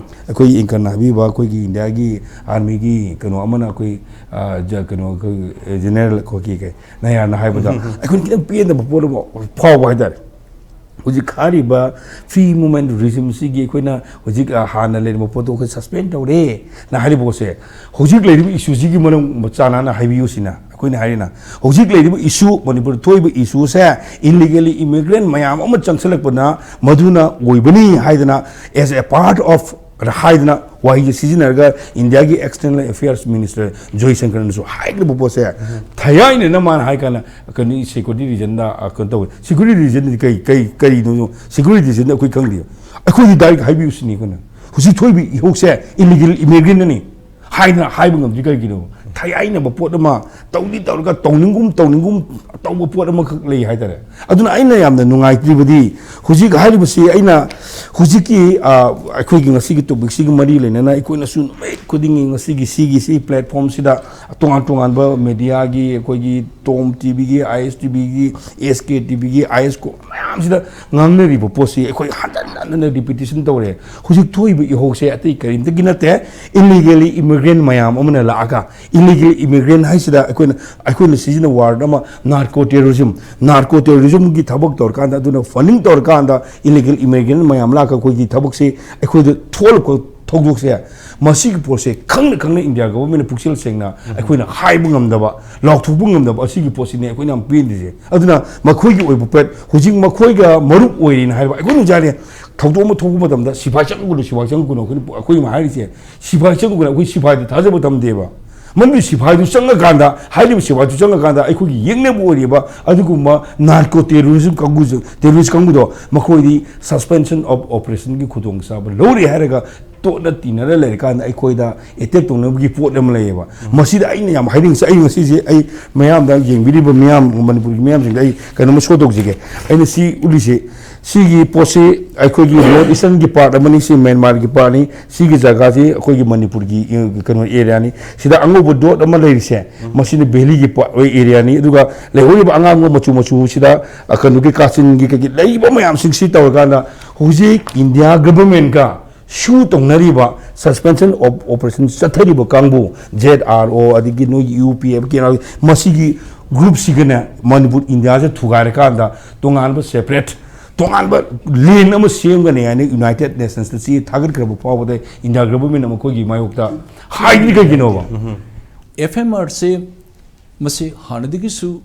ꯑꯩꯈꯣꯏꯒꯤ ꯏꯟꯀꯟꯅ ꯍꯥꯏꯕꯤꯕ ꯑꯩꯈꯣꯏꯒꯤ ꯏꯟꯗꯤꯌꯥꯒꯤ ꯑꯥꯔꯃꯤꯒꯤ ꯀꯩꯅꯣ ꯑꯃꯅ ꯑꯩꯈꯣꯏ, ꯑ, ꯖ-, ꯀꯩꯅꯣ ꯑꯩꯈꯣꯏ ꯖꯦꯅꯔꯦꯜ ꯑꯩꯈꯣꯏꯒꯤ ꯀꯩ ꯅꯌꯥꯔꯅ ꯍꯥꯏꯕꯗ ꯑꯩꯈꯣꯏꯅ ꯈꯤꯇꯪ ꯄꯦꯟꯗꯕ ꯄꯣꯠ ꯑꯃ ꯐꯥꯎꯕ ꯍꯥꯏꯇꯥꯔꯦ꯫ ꯍꯧꯖꯤꯛ ꯈꯥꯔꯤꯕ Free Movement Regimeꯁꯤꯒꯤ ꯑꯩꯈꯣꯏꯅ ꯍꯧꯖꯤꯛ, ꯑ, ꯍꯥꯟꯅ ꯂꯩꯔꯝꯕ ꯄꯣꯠꯇꯣ ꯑꯩꯈꯣꯏ suspend ꯇꯧꯔꯦꯅ ꯍꯥꯏꯔꯤꯕ ꯄꯣꯠꯁꯦ, ꯍꯧꯖꯤꯛ ꯂꯩꯔꯤꯕ issueꯁꯤꯒꯤ ꯃꯔꯝ ꯆꯥꯟꯅꯅ ꯍꯥꯏꯕꯤꯌꯨ ꯁꯤꯅ ꯑꯩꯈꯣꯏꯅ ꯍꯥꯏꯔꯤꯅ꯫ ꯍꯧꯖꯤꯛ ꯂꯩꯔꯤꯕ issue, ꯃꯅꯤꯄꯨꯔꯗ ꯊꯣꯛꯏꯕ issueꯁꯦ, illegally immigrant ꯃꯌꯥꯝ ꯑꯃ ꯆꯪꯁꯤꯜꯂꯛꯄꯅ ꯃꯗꯨꯅ ꯑꯣꯏꯕꯅꯤ ꯍꯥꯏꯗꯅ, as a part of ꯍꯥꯏꯗꯅ ꯋꯥꯍꯩꯁꯦ ꯁꯤꯖꯤꯟꯅꯔꯒ ꯏꯟꯗꯤꯌꯥꯒꯤ External Affairs Minister ꯖꯣꯏꯁꯪꯀꯔꯅꯁꯨ ꯍꯥꯏꯈ꯭ꯔꯤꯕ ꯄꯣꯠꯁꯦ, ꯊꯌꯥꯏꯅꯅ ꯃꯥꯅ ꯍꯥꯏ ꯀꯥꯟꯗ ꯀꯩꯅꯣ, security reasonꯗ, ꯑ, ꯀꯩꯅꯣ ꯇꯧꯋꯦ, security reasonꯗꯤ ꯀꯩ ꯀꯩ ꯀꯔꯤꯅꯣ? Security reasonꯗꯤ ꯑꯩꯈꯣꯏ ꯈꯪꯗꯦ꯫ ꯑꯩꯈꯣꯏꯗꯤ direct ꯍꯥꯏꯕꯤꯌꯨ ꯁꯤꯅꯤ ꯑꯩꯈꯣꯏꯅ꯫ ꯍꯧꯖꯤꯛ ꯊꯣꯛꯏꯕ ꯏꯍꯧꯁꯦ illegal immigrantꯅꯅꯤ ꯍꯥꯏꯗꯅ ꯍꯥꯏꯕ ꯉꯝꯗ꯭ꯔꯤ ꯀꯔꯤꯒꯤꯅꯣ? ꯊꯌꯥꯏꯅꯕ ꯄꯣꯠ ꯑꯃ ꯇꯧꯗꯤ ꯇꯧꯔꯒ ꯇꯧꯅꯤꯡꯒꯨꯝ ꯇꯧꯅꯤꯡꯒꯨꯝ ꯇꯧꯕ ꯄꯣꯠ ꯑꯃꯈꯛ ꯂꯩ ꯍꯥꯏꯇꯥꯔꯦ꯫ ꯑꯗꯨꯅ ꯑꯩꯅ ꯌꯥꯝꯅ ꯅꯨꯡꯉꯥꯏꯇ꯭ꯔꯤꯕꯗꯤ ꯍꯧꯖꯤꯛ ꯍꯥꯏꯔꯤꯕꯁꯤ ꯑꯩꯅ ꯍꯧꯖꯤꯛꯀꯤ, ꯑ, ꯑꯩꯈꯣꯏꯒꯤ ꯉꯁꯤꯒꯤ topicꯁꯤꯒꯤ ꯃꯔꯤ ꯂꯩꯅꯅ ꯑꯩꯈꯣꯏꯅꯁꯨ ꯅꯨꯃꯤꯠ ꯈꯨꯗꯤꯡꯒꯤ ꯉꯁꯤꯒꯤ ꯁꯤꯒꯤ ꯁꯤ platformꯁꯤꯗ ꯇꯣꯉꯥꯟ ꯇꯣꯉꯥꯟꯕ mediaꯒꯤ, ꯑꯩꯈꯣꯏꯒꯤ Tom TVꯒꯤ, IS TVꯒꯤ, SK TVꯒꯤ, IS ꯀꯣ ꯃꯌꯥꯝꯁꯤꯗ ꯉꯥꯡꯅꯔꯤꯕ ꯄꯣꯠꯁꯤ ꯑꯩꯈꯣꯏ ꯍꯟꯖꯟ ꯍꯟꯖꯟꯅ repetition ꯇꯧꯔꯦ꯫ ꯍꯧꯖꯤꯛ ꯊꯣꯛꯏꯕ ꯏꯍꯧꯁꯦ ꯑꯇꯩ ꯀꯔꯤꯝꯇꯒꯤ ꯅꯠꯇꯦ, illegally immigrant ꯃꯌꯥꯝ ꯑꯃꯅ ꯂꯥꯛꯑꯒ, illegal immigrant ꯍꯥꯏꯁꯤꯗ ꯑꯩꯈꯣꯏꯅ, ꯑꯩꯈꯣꯏꯅ ꯁꯤꯖꯤꯟꯅꯕ word ꯑꯃ narco terrorism, narco terrorismꯒꯤ ꯊꯕꯛ ꯇꯧꯔꯀꯥꯟꯗ, ꯑꯗꯨꯅ funding ꯇꯧꯔꯀꯥꯟꯗ illegal immigrant ꯃꯌꯥꯝ ꯂꯥꯛꯑꯒ ꯑꯩꯈꯣꯏꯒꯤ ꯊꯕꯛꯁꯤ ꯑꯩꯈꯣꯏꯗ ꯊꯣꯛꯍꯜꯂꯛꯄ ꯊꯧꯗꯣꯛꯁꯦ, ꯃꯁꯤꯒꯤ ꯄꯣꯠꯁꯦ ꯈꯪꯅ ꯈꯪꯅ India governmentꯅ ꯄꯨꯛꯆꯦꯜ ꯁꯦꯡꯅ ꯑꯩꯈꯣꯏꯅ ꯍꯥꯏꯕ ꯉꯝꯗꯕ, ꯂꯥꯎꯊꯣꯛꯄ ꯉꯝꯗꯕ, ꯑꯁꯤꯒꯤ ꯄꯣꯠꯁꯤꯅꯦ ꯑꯩꯈꯣꯏꯅ ꯌꯥꯝ ꯄꯦꯟꯗ꯭ꯔꯤꯁꯦ꯫ ꯑꯗꯨꯅ ꯃꯈꯣꯏꯒꯤ ꯑꯣꯏꯕ ꯄꯣꯠ, ꯍꯧꯖꯤꯛ ꯃꯈꯣꯏꯒ ꯃꯔꯨꯞ ꯑꯣꯏꯔꯦꯅ ꯍꯥꯏꯕ, ꯑꯩꯈꯣꯏꯅ ꯍꯧꯖꯤꯛ ꯍꯥꯏꯔꯦ, ꯊꯧꯗꯣꯛ ꯑꯃ ꯊꯣꯛꯄ ꯃꯇꯝꯗ ꯁꯤꯐꯥꯏ ꯆꯪꯉꯛꯀꯅꯨ, ꯁꯤꯐꯥꯏ ꯆꯪꯉꯛꯀꯅꯨ, ꯑꯩꯈꯣꯏꯅ, ꯑꯩꯈꯣꯏꯅ ꯍꯥꯏꯔꯤꯁꯦ, ꯁꯤꯐꯥꯏ ꯆꯪꯉꯛꯀꯅꯨ, ꯑꯩꯈꯣꯏ ꯁꯤꯐꯥꯏꯗ ꯊꯥꯖꯕ ꯊꯝꯗꯦꯕ꯫ ꯃꯗꯨꯗꯤ ꯁꯤꯐꯥꯏꯗꯨ ꯆꯪꯉꯀꯥꯟꯗ, ꯍꯥꯏꯔꯤꯕ ꯁꯤꯐꯥꯏꯗꯨ ꯆꯪꯉꯀꯥꯟꯗ ꯑꯩꯈꯣꯏꯒꯤ ꯌꯦꯛꯅꯕ ꯑꯣꯏꯔꯤꯕ ꯑꯗꯨꯒꯨꯝꯕ narco terrorism ꯀꯥꯡꯕꯨꯁꯨ, terrorist ꯀꯥꯡꯕꯨꯗꯣ, ꯃꯈꯣꯏꯗꯤ suspension of operationꯒꯤ ꯈꯨꯗꯣꯡꯆꯥꯕ ꯂꯧꯔꯦ ꯍꯥꯏꯔꯒ ꯇꯣꯠꯅ ꯇꯤꯟꯅꯔ ꯂꯩꯔꯀꯥꯟꯗ ꯑꯩꯈꯣꯏꯗ attack ꯇꯧꯅꯕꯒꯤ ꯄꯣꯠ ꯑꯃ ꯂꯩꯌꯦꯕ꯫ ꯃꯁꯤꯗ ꯑꯩꯅ ꯌꯥꯝ ꯍꯥꯏꯅꯤꯡꯁꯦ, ꯑꯩ ꯉꯁꯤꯁꯦ ꯑꯩ ꯃꯌꯥꯝꯗ, ꯌꯦꯡꯕꯤꯔꯤꯕ ꯃꯤꯌꯥꯝ, ꯃꯅꯤꯄꯨꯔꯒꯤ ꯃꯤꯌꯥꯝꯁꯤꯡꯗ ꯑꯩ ꯀꯩꯅꯣꯝꯃ show ꯇꯧꯖꯒꯦ꯫ ꯑꯩꯅ ꯁꯤ ꯎꯠꯂꯤꯁꯦ, ꯁꯤꯒꯤ ꯄꯣꯠꯁꯤ ꯑꯩꯈꯣꯏꯒꯤ North Easternꯒꯤ part ꯑꯃꯅꯤ, ꯁꯤ Myanmarꯒꯤ partꯅꯤ, ꯁꯤꯒꯤ ꯖꯒꯥꯁꯤ ꯑꯩꯈꯣꯏꯒꯤ ꯃꯅꯤꯄꯨꯔꯒꯤ, ꯑ, ꯀꯩꯅꯣ, areaꯅꯤ꯫ ꯁꯤꯗ ꯑꯉꯧꯕ dot ꯑꯃ ꯂꯩꯔꯤꯁꯦ, ꯃꯁꯤꯅ valleyꯒꯤ part, areaꯅꯤ꯫ ꯑꯗꯨꯒ ꯂꯩꯍꯧꯔꯤꯕ ꯑꯉꯥꯡꯕ ꯃꯆꯨ ꯃꯆꯨꯁꯤꯗ, ꯑ, ꯀꯩꯅꯣꯒꯤ ꯀꯥꯆꯤꯟꯒꯤ ꯀꯩꯒꯤ ꯂꯩꯔꯤꯕ ꯃꯌꯥꯝꯁꯤꯡꯁꯤ ꯇꯧꯔꯀꯥꯟꯗ ꯍꯧꯖꯤꯛ India governmentꯀ ꯁꯨ ꯇꯧꯅꯔꯤꯕ suspension of operation ꯆꯠꯊꯔꯤꯕ ꯀꯥꯡꯕꯨ, ZRO ꯑꯗꯒꯤ ꯅꯣꯏꯒꯤ UPF, ꯀꯦ ꯑꯦꯟ ꯑꯥꯔ, ꯃꯁꯤꯒꯤ groupꯁꯤꯒꯅꯦ ꯃꯅꯤꯄꯨꯔ Indiaꯁꯦ ꯊꯨꯒꯥꯏꯔꯀꯥꯟꯗ ꯇꯣꯉꯥꯟꯕ separate, ꯇꯣꯉꯥꯟꯕ land ꯑꯃ ꯁꯦꯝꯒꯅꯤ ꯍꯥꯏꯅ United Nationsꯇ ꯆꯦ ꯊꯥꯒꯠꯈ꯭ꯔꯕ ꯐꯥꯎꯕꯗ India governmentꯅ ꯃꯈꯣꯏꯒꯤ ꯃꯥꯌꯣꯛꯇ ꯍꯥꯏꯗ꯭ꯔꯤ ꯀꯩꯒꯤꯅꯣꯕ? FMRꯁꯦ ꯃꯁꯤ ꯍꯥꯟꯅꯗꯒꯤꯁꯨ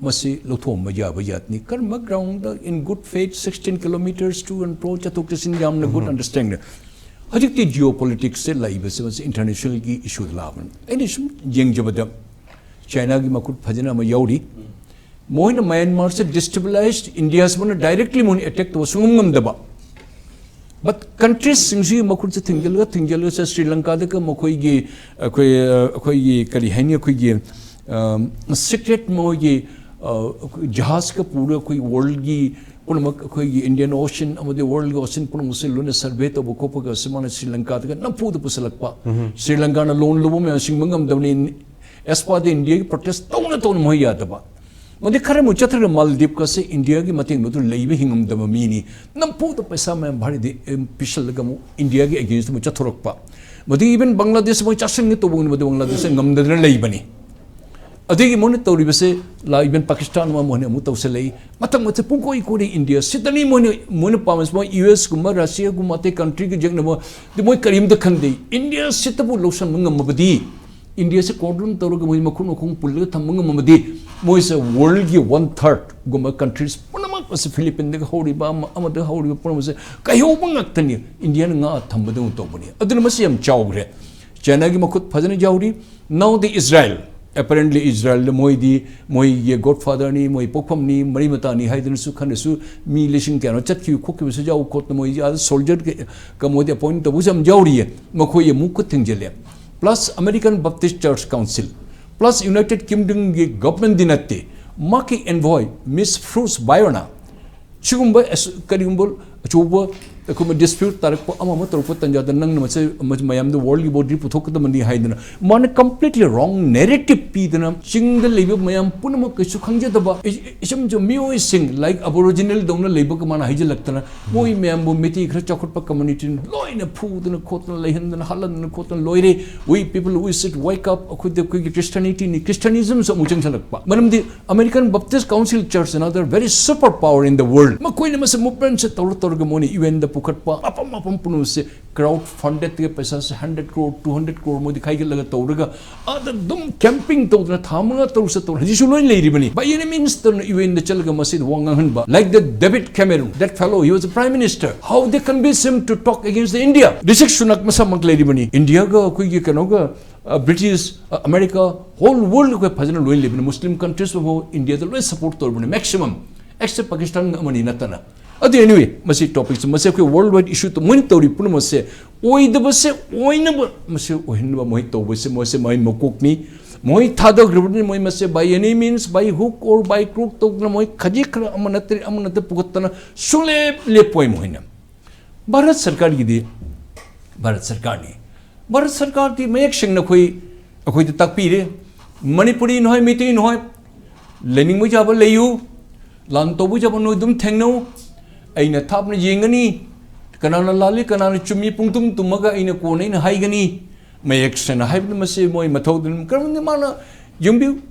ꯃꯁꯤ ꯂꯧꯊꯣꯛꯑꯝꯕ ꯌꯥꯕ ꯌꯥꯠꯅꯤ꯫ ꯀꯔꯝꯕ groundꯗ in good faith sixteen kilometers to and fro ꯆꯠꯊꯣꯛ ꯆꯠꯁꯤꯟ ꯌꯥꯝꯅ good understanding꯫ ꯍꯧꯖꯤꯛꯇꯤ ꯖꯤꯑꯣ ꯄꯣꯂꯤꯇꯤꯛꯁꯁꯦ ꯂꯩꯕꯁꯦ ꯃꯁꯤ ꯏꯟꯇꯔꯅꯦꯁꯅꯦꯜꯒꯤ ꯏꯁꯨꯗ ꯂꯥꯛꯑꯕꯅꯤ꯫ ꯑꯩꯅ ꯁꯨꯝ ꯌꯦꯡꯖꯕꯗ ꯆꯥꯏꯅꯥꯒꯤ ꯃꯈꯨꯠ ꯐꯖꯅ ꯑꯃ ꯌꯥꯎꯔꯤ꯫ ꯃꯣꯏꯅ ꯃꯌꯥꯟꯃꯥꯔꯁꯦ ꯗꯤꯁꯇꯦꯕꯤꯂꯥꯏꯁ, ꯏꯟꯗꯤꯌꯥꯁꯤꯃꯅ ꯗꯥꯏꯔꯦꯛꯂꯤ ꯃꯣꯏꯅ ꯑꯦꯇꯦꯛ ꯇꯧꯕ ꯁꯨꯡꯉꯝ ꯉꯝꯗꯕ꯫ ꯕꯠ ꯀꯟꯇ꯭ꯔꯤꯁꯁꯤꯡꯁꯤꯒꯤ ꯃꯈꯨꯠꯁꯦ ꯊꯤꯡꯖꯤꯜꯂꯒ ꯊꯤꯡꯖꯤꯜꯂꯒ ꯁ꯭ꯔꯤ ꯂꯪꯀꯥꯗꯒ ꯃꯈꯣꯏꯒꯤ ꯑꯩꯈꯣꯏ ꯑꯩꯈꯣꯏꯒꯤ ꯀꯔꯤ ꯍꯥꯏꯅꯤ, ꯑꯩꯈꯣꯏꯒꯤ ꯁꯤꯀ꯭ꯔꯦꯠ ꯃꯣꯏꯒꯤ ꯖꯍꯥꯖꯀ ꯄꯨꯔꯒ ꯑꯩꯈꯣꯏ ꯋꯥꯔꯜꯒꯤ ꯄꯨꯝꯅꯃꯛ, ꯑꯩꯈꯣꯏꯒꯤ ꯏꯟꯗꯤꯌꯟ ꯑꯣꯁꯤꯟ ꯑꯃꯗꯤ ꯋꯥꯔꯜꯒꯤ ꯑꯣꯁꯤꯟ ꯄꯨꯝꯅꯃꯛꯁꯦ ꯂꯣꯏꯅ ꯁꯔꯚꯦ ꯇꯧꯕ ꯈꯣꯠꯄꯒꯁꯦ ꯃꯥꯅ ꯁ꯭ꯔꯤ ꯂꯪꯀꯥꯗꯒ ꯅꯝꯐꯨꯗ ꯄꯨꯁꯤꯜꯂꯛꯄ꯫ ꯁ꯭ꯔꯤ ꯂꯪꯀꯥꯅ ꯂꯣꯟ ꯂꯧꯕ ꯃꯌꯥꯝ ꯁꯤꯡꯕ ꯉꯝꯗꯕꯅꯤ꯫ ꯑꯦꯁ ꯄꯥꯔ ꯗ ꯏꯟꯗꯤꯌꯥꯒꯤ ꯄ꯭ꯔꯣꯇꯦꯁ ꯇꯧꯅ ꯇꯧꯅ ꯃꯣꯏ ꯌꯥꯗꯕ꯫ ꯃꯗꯩ ꯈꯔ ꯑꯃꯨꯛ ꯆꯠꯊꯔꯒ ꯃꯥꯜꯗꯤꯞꯀꯁꯦ ꯏꯟꯗꯤꯌꯥꯒꯤ ꯃꯇꯦꯡ ꯃꯗꯨ ꯂꯩꯕ ꯍꯤꯡꯉꯝꯗꯕ ꯃꯤꯅꯤ꯫ ꯅꯝꯐꯨꯗ ꯄꯩꯁꯥ ꯃꯌꯥꯝ ꯚꯥꯔꯠꯇ ꯄꯤꯁꯜꯂꯒ ꯑꯃꯨꯛ ꯏꯟꯗꯤꯌꯥꯒꯤ ꯑꯦꯒꯦꯟꯁꯇ ꯑꯃꯨꯛ ꯆꯠꯊꯣꯔꯛꯄ꯫ ꯃꯗꯨ ꯏꯚꯟ ꯕꯪꯒ꯭ꯂꯥꯗꯦꯁ ꯃꯣꯏ ꯆꯥꯁꯤꯟꯒꯦ ꯇꯧꯕ ꯃꯗꯨ ꯕꯪꯒ꯭ꯂꯥꯗꯦꯁꯇ ꯉꯝꯗꯗꯅ ꯂꯩꯕꯅꯤ꯫ ꯑꯗꯒꯤ ꯃꯣꯏꯅ ꯇꯧꯔꯤꯕꯁꯦ ꯂꯥ ꯏꯚꯟ ꯄꯥꯀꯤꯁꯇꯥꯟ ꯑꯃ ꯃꯣꯏꯅ ꯑꯃꯨꯛ ꯇꯧꯁꯜꯂꯛꯏ꯫ ꯃꯊꯪ ꯃꯊꯪ ꯄꯨꯡꯀꯣꯏ ꯀꯣꯏꯔꯤ ꯏꯟꯗꯤꯌꯥ꯫ ꯁꯤꯗꯅꯤ ꯃꯣꯏꯅ, ꯃꯣꯏꯅ ꯄꯥꯝꯃꯤꯁꯦ꯫ ꯃꯣꯏ ꯌꯨ ꯑꯦꯁ ꯀꯨꯝꯕ, ꯔꯁꯤꯌꯥꯒꯨꯝꯕ, ꯑꯇꯩ ꯀꯟꯇ꯭ꯔꯤꯒ ꯌꯦꯡꯅꯕ ꯃꯣꯏ ꯀꯔꯤꯝꯇ ꯈꯟꯗꯦ꯫ ꯏꯟꯗꯤꯌꯥ ꯁꯤꯠꯇꯕꯨ ꯂꯧꯁꯟꯕ ꯉꯝꯃꯕꯗꯤ, ꯏꯟꯗꯤꯌꯥꯁꯦ ꯀꯣꯔꯗꯣꯟ ꯇꯧꯔꯒ ꯃꯣꯏ ꯃꯈꯨꯠ ꯃꯈꯣꯡ ꯄꯨꯜꯂꯒ ꯊꯝꯕ ꯉꯝꯃꯕꯗꯤ, ꯃꯣꯏꯁꯦ ꯋꯥꯔꯜꯒꯤ ꯋꯥꯟ ꯊꯥꯔꯠꯒꯨꯝꯕ ꯀꯟꯇ꯭ꯔꯤꯁ ꯄꯨꯝꯅꯃꯛ ꯑꯁꯤ, ꯐꯤꯂꯤꯄꯤꯟꯗꯒ ꯍꯧꯔꯤꯕ ꯑꯃ, ꯑꯃꯗ ꯍꯧꯔꯤꯕ ꯄꯨꯝꯅꯃꯛꯁꯦ ꯀꯩꯍꯧꯕ ꯉꯥꯛꯇꯅꯤ꯫ ꯏꯟꯗꯤꯌꯥꯅ ꯉꯥ ꯊꯝꯕꯗꯧꯅ ꯇꯧꯕꯅꯤ꯫ ꯑꯗꯨꯅ ꯃꯁꯤ ꯌꯥꯝ ꯆꯥꯎꯈ꯭ꯔꯦ꯫ ꯆꯥꯏꯅꯥꯒꯤ ꯃꯈꯨꯠ ꯐꯖꯅ ꯌꯥꯎꯔꯤ꯫ Now the Israel, apparently Israel ꯃꯣꯏꯗꯤ ꯃꯣꯏꯒꯤ ꯒꯣꯗ ꯐꯥꯗꯔꯅꯤ, ꯃꯣꯏ ꯄꯣꯛꯐꯝꯅꯤ, ꯃꯔꯤ ꯃꯇꯥꯅꯤ ꯍꯥꯏꯗꯅꯁꯨ ꯈꯟꯅꯁꯨ ꯃꯤ ꯂꯤꯁꯤꯡ ꯀꯌꯥꯅꯣ ꯆꯠꯈꯤꯕ ꯈꯣꯠꯈꯤꯕꯁꯨ ꯌꯥꯎ ꯈꯣꯠꯇꯅ ꯃꯣꯏ ꯑꯥꯗ ꯁꯣꯜꯖꯔ ꯀ-, ꯀ ꯃꯣꯏꯗꯤ ꯑꯦꯄꯣꯏꯟ ꯇꯧꯕꯁꯨ ꯌꯥꯝ ꯌꯥꯎꯔꯤꯌꯦ꯫ ꯃꯈꯣꯏ ꯑꯃꯨꯛ ꯈꯨꯠ ꯊꯤꯡꯖꯤꯜꯂꯦ꯫ ꯄ꯭ꯂꯁ ꯑꯃꯦꯔꯤꯀꯟ ꯕꯞꯇꯤꯁ ꯆꯔꯆ ꯀꯥꯎꯟꯁꯤꯜ, ꯄ꯭ꯂꯁ ꯌꯨꯅꯥꯏꯇꯦꯗ ꯀꯤꯡꯗꯝꯒꯤ ꯒꯚꯔꯟꯃꯦꯟꯠꯗꯤ ꯅꯠꯇꯦ, ꯃꯍꯥꯛꯀꯤ ꯑꯦꯟꯚꯣꯏ ꯃꯤꯁ ꯐ꯭ꯔꯨꯁ ꯕꯥꯏꯌꯣꯅ ꯁꯤꯒꯨꯝꯕ ꯑꯁ-, ꯀꯔꯤꯒꯨꯝꯕ ꯑꯆꯧꯕ ꯑꯩꯈꯣꯏ ꯗꯤꯁꯄ꯭ꯌꯨꯠ ꯇꯥꯔꯛꯄ ꯑꯃ ꯑꯃ ꯇꯧꯔꯛꯄ ꯇꯥꯟꯖꯥꯗ ꯅꯪꯅ ꯃꯁꯤ, ꯃꯁꯤ ꯃꯌꯥꯝꯗ ꯋꯥꯔꯜꯒꯤ ꯕꯣꯗꯤ ꯄꯨꯊꯣꯛꯀꯗꯕꯅꯤ ꯍꯥꯏꯗꯅ ꯃꯥꯅ ꯀꯝꯄ꯭ꯂꯤꯠꯂꯤ ꯔꯣꯡ ꯅꯦꯔꯦꯇꯤꯞ ꯄꯤꯗꯅ ꯆꯤꯡꯗ ꯂꯩꯕ ꯃꯌꯥꯝ ꯄꯨꯝꯅꯃꯛ ꯀꯩꯁꯨ ꯈꯪꯖꯗꯕ ꯏ-, ꯏꯆꯝ ꯆꯝ ꯃꯤꯑꯣꯏꯁꯤꯡ, ꯂꯥꯏꯛ ꯑꯕꯣꯔꯤꯖꯤꯅꯦꯜꯗꯧꯅ ꯂꯩꯕꯒ ꯃꯥꯅ ꯍꯥꯏꯖꯤꯜꯂꯛꯇꯅ ꯃꯣꯏ ꯃꯌꯥꯝꯕꯨ ꯃꯩꯇꯩ ꯈꯔ ꯆꯥꯎꯈꯠꯄ ꯀꯝꯃ꯭ꯌꯨꯅꯤꯇꯤꯅ ꯂꯣꯏꯅ ꯐꯨꯗꯅ ꯈꯣꯠꯇꯅ ꯂꯩꯍꯟꯗꯅ ꯍꯥꯠꯍꯟꯗꯅ ꯈꯣꯠꯇꯅ ꯂꯣꯏꯔꯦ꯫ We people, we should wake up. ꯑꯩꯈꯣꯏꯗꯤ ꯑꯩꯈꯣꯏꯒꯤ ꯈ꯭ꯔꯤꯁꯇꯤꯌꯥꯅꯤꯇꯤꯅꯤ, ꯈ꯭ꯔꯤꯁꯇꯤꯌꯥꯅꯤꯖꯝꯁꯨ ꯑꯃꯨꯛ ꯆꯪꯁꯤꯜꯂꯛꯄ꯫ ꯃꯔꯝꯗꯤ American Baptist Council Church, another very super power in the world, ꯃꯈꯣꯏꯅ ꯃꯁꯤ ꯃꯨꯚꯃꯦꯟꯠꯁꯦ ꯇꯧꯔ ꯇꯧꯔꯒ ꯃꯣꯏꯅ ꯌꯨ ꯑꯦꯟꯗ ꯄꯨꯈꯠꯄ, ꯃꯐꯝ ꯃꯐꯝ ꯄꯨꯝꯅꯃꯛꯁꯦ crowd funded ꯀꯤ ꯄꯩꯁꯥꯁꯦ hundred crore, two hundred crore ꯃꯣꯏꯗꯤ ꯈꯥꯏꯒꯠꯂꯒ ꯇꯧꯔꯒ ꯑꯗ ꯑꯗꯨꯝ camping ꯇꯧꯗꯅ ꯊꯥ ꯃꯉꯥ ꯇꯔꯨꯛ ꯆꯠꯇꯧꯔ ꯍꯧꯖꯤꯛꯁꯨ ꯂꯣꯏ ꯂꯩꯔꯤꯕꯅꯤ꯫ By any means ꯇꯧꯅ UN ꯗ ꯆꯠꯂꯒ ꯃꯁꯤꯗ ꯋꯥ ꯉꯥꯡꯍꯟꯕ, like the David Cameron, that fellow, he was a prime minister, how they convince him to talk against the India? ꯔꯤꯁꯤ ꯁꯨꯅꯥꯛ ꯃꯁꯥꯃꯛ ꯂꯩꯔꯤꯕꯅꯤ, ꯏꯟꯗꯤꯌꯥꯒ ꯑꯩꯈꯣꯏꯒꯤ ꯀꯩꯅꯣꯒ, ꯑ, ꯕ꯭ꯔꯤꯇꯤꯁ, ꯑ, ꯑꯃꯦꯔꯤꯀꯥ, whole world ꯑꯩꯈꯣꯏ ꯐꯖꯅ ꯂꯣꯏ ꯂꯩꯕꯅꯤ꯫ ꯃꯨꯁꯂꯤꯝ countries ꯐꯥꯎ ꯏꯟꯗꯤꯌꯥꯗ ꯂꯣꯏ support ꯇꯧꯔꯤꯕꯅꯤ, maximum, except ꯄꯥꯀꯤꯁꯇꯥꯟ ꯑꯃꯅꯤ ꯅꯠꯇꯅ꯫ ꯑꯗꯨ anyway, ꯃꯁꯤ topic ꯁꯦ, ꯃꯁꯤ ꯑꯩꯈꯣꯏ world wide issue ꯇ-, ꯃꯣꯏꯅ ꯇꯧꯔꯤ ꯄꯨꯝꯅꯃꯛꯁꯦ ꯑꯣꯏꯗꯕꯁꯦ ꯑꯣꯏꯅꯕ ꯃꯁꯤ ꯑꯣꯏꯍꯟꯅꯕ ꯃꯣꯏ ꯇꯧꯕꯁꯦ, ꯃꯣꯏꯁꯦ ꯃꯣꯏ ꯃꯀꯣꯛꯅꯤ꯫ ꯃꯣꯏ ꯊꯥꯗꯈ꯭ꯔꯕꯅꯤ, ꯃꯣꯏ ꯃꯁꯦ by any means, by hook or by crook ꯇꯧꯗꯅ ꯃꯣꯏ ꯈꯖꯤꯛ ꯈꯔ ꯑꯃ ꯅꯠꯇ꯭ꯔꯦ ꯑꯃ ꯅꯠꯇ꯭ꯔꯦ ꯄꯨꯈꯠꯇꯅ ꯁꯨꯡꯂꯦꯞ ꯂꯦꯞꯄꯣꯏ ꯃꯣꯏꯅ꯫ ꯚꯥꯔꯠ ꯁꯔꯀꯥꯔꯒꯤꯗꯤ ꯚꯥꯔꯠ ꯁꯔꯀꯥꯔꯅꯤ꯫ ꯚꯥꯔꯠ ꯁꯔꯀꯥꯔꯗꯤ ꯃꯌꯦꯛ ꯁꯦꯡꯅ ꯑꯩꯈꯣꯏ, ꯑꯩꯈꯣꯏꯗ ꯇꯥꯛꯄꯤꯔꯦ꯫ ꯃꯅꯤꯄꯨꯔꯤ ꯅꯍꯣꯏ, ꯃꯩꯇꯩ ꯅꯍꯣꯏ, ꯂꯩꯅꯤꯡꯕ ꯌꯥꯕ ꯂꯩꯌꯨ, ꯂꯥꯟ ꯇꯧꯕ ꯌꯥꯕ ꯅꯣꯏ ꯑꯗꯨꯝ ꯊꯦꯡꯅꯧ, ꯑꯩꯅ ꯊꯥꯞꯅ ꯌꯦꯡꯒꯅꯤ, ꯀꯅꯥꯅ ꯂꯥꯜꯂꯤ ꯀꯅꯥꯅ ꯆꯨꯝꯃꯤ ꯄꯨꯡꯇꯨꯝ ꯇꯨꯝꯃꯒ ꯑꯩꯅ ꯀꯣꯟꯅ ꯑꯩꯅ ꯍꯥꯏꯒꯅꯤ꯫ ꯃꯌꯦꯛ ꯁꯦꯡꯅ ꯍꯥꯏꯕꯗꯤ ꯃꯁꯤ ꯃꯣꯏ ꯃꯊꯧꯗꯨꯅꯤ꯫ ꯀꯔꯝꯅ ꯃꯥꯅ ꯌꯦꯡꯕꯤꯌꯨ,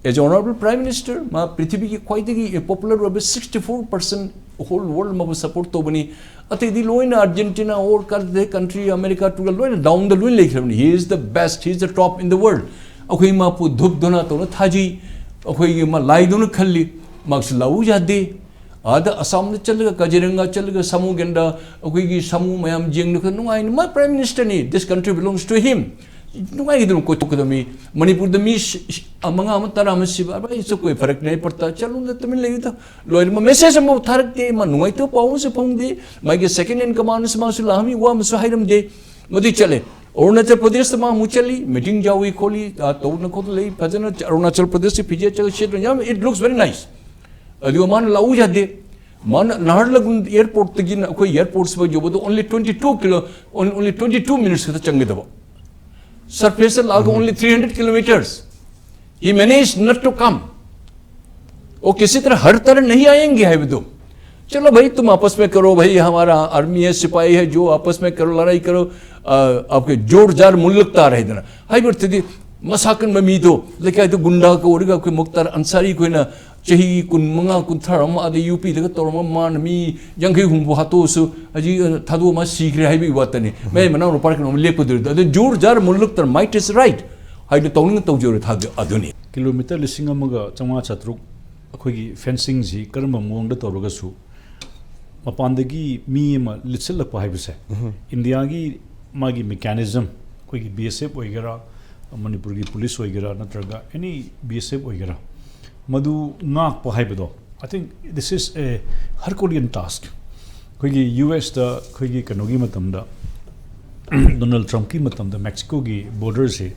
as a honorable prime minister, ꯃꯥ ꯄ꯭ꯔꯤꯊꯤꯕꯤꯒꯤ ꯈ꯭ꯋꯥꯏꯗꯒꯤ popular ꯑꯣꯏꯕ sixty four percent whole world ꯃꯥꯕꯨ support ꯇꯧꯕꯅꯤ꯫ ꯑꯇꯩꯗꯤ ꯂꯣꯏꯅ Argentina or country, America ꯇꯨꯒ ꯂꯣꯏꯅ down ꯗ ꯂꯣꯏꯅ ꯂꯩꯈ꯭ꯔꯕꯅꯤ꯫ He is the best, he is the top in the world꯫ ꯑꯩꯈꯣꯏ ꯃꯥꯄꯨ ꯙꯨꯞ ꯙꯨꯅꯥ ꯇꯧꯅ ꯊꯥꯖꯩ, ꯑꯩꯈꯣꯏꯒꯤ ꯃꯥ ꯂꯥꯏꯗꯧꯅ ꯈꯜꯂꯤ꯫ ꯃꯥꯁꯨ ꯂꯥꯛꯎ ꯌꯥꯗꯦ꯫ ꯑꯥꯗ ꯑꯁꯥꯝꯗ ꯆꯠꯂꯒ, ꯀꯥꯖꯤꯔꯪꯒ ꯆꯠꯂꯒ, ꯁꯥꯃꯨ ꯒꯦꯟꯗꯥ, ꯑꯩꯈꯣꯏꯒꯤ ꯁꯥꯃꯨ ꯃꯌꯥꯝ ꯌꯦꯡꯂꯒ ꯅꯨꯡꯉꯥꯏꯅ, ꯃꯥ prime minister ꯅꯤ, this country belongs to him꯫ ꯅꯨꯡꯉꯥꯏꯒꯗꯕ ꯀꯣꯏꯊꯣꯛꯀꯗꯕ ꯃꯤ꯫ ꯃꯅꯤꯄꯨꯔꯗ ꯃꯤ ꯁꯤ-, ꯁꯤ-, ꯃꯉꯥ ꯑꯃ, ꯇꯔꯥ ꯑꯃ ꯁꯤꯕ, ꯑꯩ ꯆꯠꯄ ꯐꯔꯛꯅꯦ, ꯑꯩ ꯄꯔꯇꯥ ꯆꯠꯂꯨꯗ ꯇꯨꯃꯤꯟ ꯂꯩꯌꯨꯗ꯫ ꯂꯣꯏꯔꯦ, ꯃꯥ message ꯑꯃꯐꯥꯎ ꯊꯥꯔꯛꯇꯦ, ꯃꯥ ꯅꯨꯡꯉꯥꯏꯇꯕ ꯄꯥꯎ ꯑꯃꯁꯨ ꯐꯪꯗꯦ꯫ ꯃꯥꯒꯤ second in command ꯁꯨ ꯃꯥꯁꯨ ꯂꯥꯛꯑꯝꯃꯤ, ꯋꯥ ꯑꯃꯁꯨ ꯍꯥꯏꯔꯝꯗꯦ꯫ ꯃꯗꯨ ꯆꯠꯂꯦ꯫ ꯑꯔꯨꯅꯥꯆꯜ ꯄ꯭ꯔꯗꯦꯁꯇ ꯃꯥ ꯑꯃꯨꯛ ꯆꯠꯂꯤ, meeting ꯌꯥꯎꯏ ꯈꯣꯠꯂꯤ, ꯑꯥ, ꯇꯧꯗꯅ ꯈꯣꯠꯇꯅ ꯂꯩ, ꯐꯖꯅ ꯑꯔꯨꯅꯥꯆꯜ ꯄ꯭ꯔꯗꯦꯁꯀꯤ ꯐꯤꯖꯦꯠ ꯆꯠꯂ ꯁꯦꯠꯂ ꯌꯥꯝ, it looks very nice꯫ ꯑꯗꯨꯒ ꯃꯥꯅ ꯂꯥꯛꯎ ꯌꯥꯗꯦ꯫ ꯃꯥꯅ ꯅꯍꯥꯔꯂꯒꯨꯟ airport ꯇꯒꯤꯅ ꯑꯩꯈꯣꯏ airport ꯁꯤꯐꯥꯎ ꯌꯧꯕꯗ only twenty two kilo, on-, only twenty two minutes ꯈꯛꯇ ꯆꯪꯒꯗꯕ꯫ Surface ꯇ ꯂꯥꯛꯑꯒ only three hundred kilometers꯫ He managed not to come. वो किसी तरह हर तरह नहीं आएंगे ꯍꯥꯏꯕꯗꯨ꯫ चलो भाई, तुम आपस में करो भाई, हमारा आर्मी है, सिपाही है, जो आपस में करो, लड़ाई करो, आ, आपके जोर जार मुल्लक तार है इधर। ꯍꯥꯏꯕꯗꯤ ꯃꯁꯥ ꯀꯟꯕ ꯃꯤꯗꯣ, ꯂꯩꯀꯥꯏꯗ ꯒꯨꯟꯗꯥ ꯀꯧꯔꯒ ꯑꯩꯈꯣꯏ ꯃꯨꯛꯇꯥꯔ ꯑꯟꯁꯥꯔꯤ ꯈꯣꯏꯅ ꯆꯍꯤ ꯀꯨꯟ ꯃꯉꯥ, ꯀꯨꯟꯊ꯭ꯔꯥ ꯑꯃ ꯑꯗꯩ ꯌꯨ ꯄꯤꯗꯒ ꯇꯧꯔꯝꯕ ꯃꯥꯅ ꯃꯤ ꯌꯥꯡꯈꯩ ꯍꯨꯝꯐꯨ ꯍꯥꯠꯇꯣꯛꯑꯁꯨ ꯍꯧꯖꯤꯛ, ꯑ, ꯊꯥꯗꯣꯛꯑꯃ ꯁꯤꯈ꯭ꯔꯦ ꯍꯥꯏꯕꯒꯤ ꯋꯥꯇꯅꯤ꯫ ꯃꯌꯥꯏ ꯃꯅꯥꯎ ꯅꯨꯄꯥ ꯀꯩꯅꯣꯝ ꯂꯦꯞꯀꯗꯣꯔꯤꯕꯗꯣ꯫ ꯑꯗꯨ ꯖꯨꯔ ꯖꯥꯔ ꯃꯨꯜꯂꯛꯇꯅ "Might is right" ꯍꯥꯏꯗꯣ ꯇꯧꯅꯤꯡ ꯇꯧꯖꯔꯣ ꯊꯥꯗꯣ ꯑꯗꯨꯅꯤ꯫ ꯀꯤꯂꯣꯃꯤꯇꯔ ꯂꯤꯁꯤꯡ ꯑꯃꯒ ꯆꯥꯝꯃꯉꯥ ꯆꯥꯇ꯭ꯔꯨꯛ ꯑꯩꯈꯣꯏꯒꯤ ꯐꯦꯟꯁꯤꯡꯁꯤ ꯀꯔꯝꯕ ꯃꯑꯣꯡꯗ ꯇꯧꯔꯒꯁꯨ ꯃꯄꯥꯟꯗꯒꯤ ꯃꯤ ꯑꯃ ꯂꯤꯠꯁꯤꯜꯂꯛꯄ ꯍꯥꯏꯕꯁꯦ, ꯏꯟꯗꯤꯌꯥꯒꯤ ꯃꯥꯒꯤ ꯃꯦꯀꯥꯅꯤꯖꯝ, ꯑꯩꯈꯣꯏꯒꯤ ꯕꯤ ꯑꯦꯁ ꯑꯦꯐ ꯑꯣꯏꯒꯦꯔꯥ, ꯃꯅꯤꯄꯨꯔꯒꯤ ꯄꯨꯂꯤꯁ ꯑꯣꯏꯒꯦꯔꯥ, ꯅꯠꯇ꯭ꯔꯒ ꯑꯦꯅꯤ ꯕꯤ ꯑꯦꯁ ꯑꯦꯐ ꯑꯣꯏꯒꯦꯔꯥ, ꯃꯗꯨ ꯉꯥꯛꯄ ꯍꯥꯏꯕꯗꯣ, I think this is a Herculean task. ꯑꯩꯈꯣꯏꯒꯤ ꯌꯨ ꯑꯦꯁꯇ ꯑꯩꯈꯣꯏꯒꯤ ꯀꯩꯅꯣꯒꯤ ꯃꯇꯝꯗ, ꯗꯣꯅꯥꯜꯗ ꯇ꯭ꯔꯝꯞꯀꯤ ꯃꯇꯝꯗ ꯃꯦꯛꯁꯤꯀꯣꯒꯤ ꯕꯣꯔꯗꯔꯁꯤ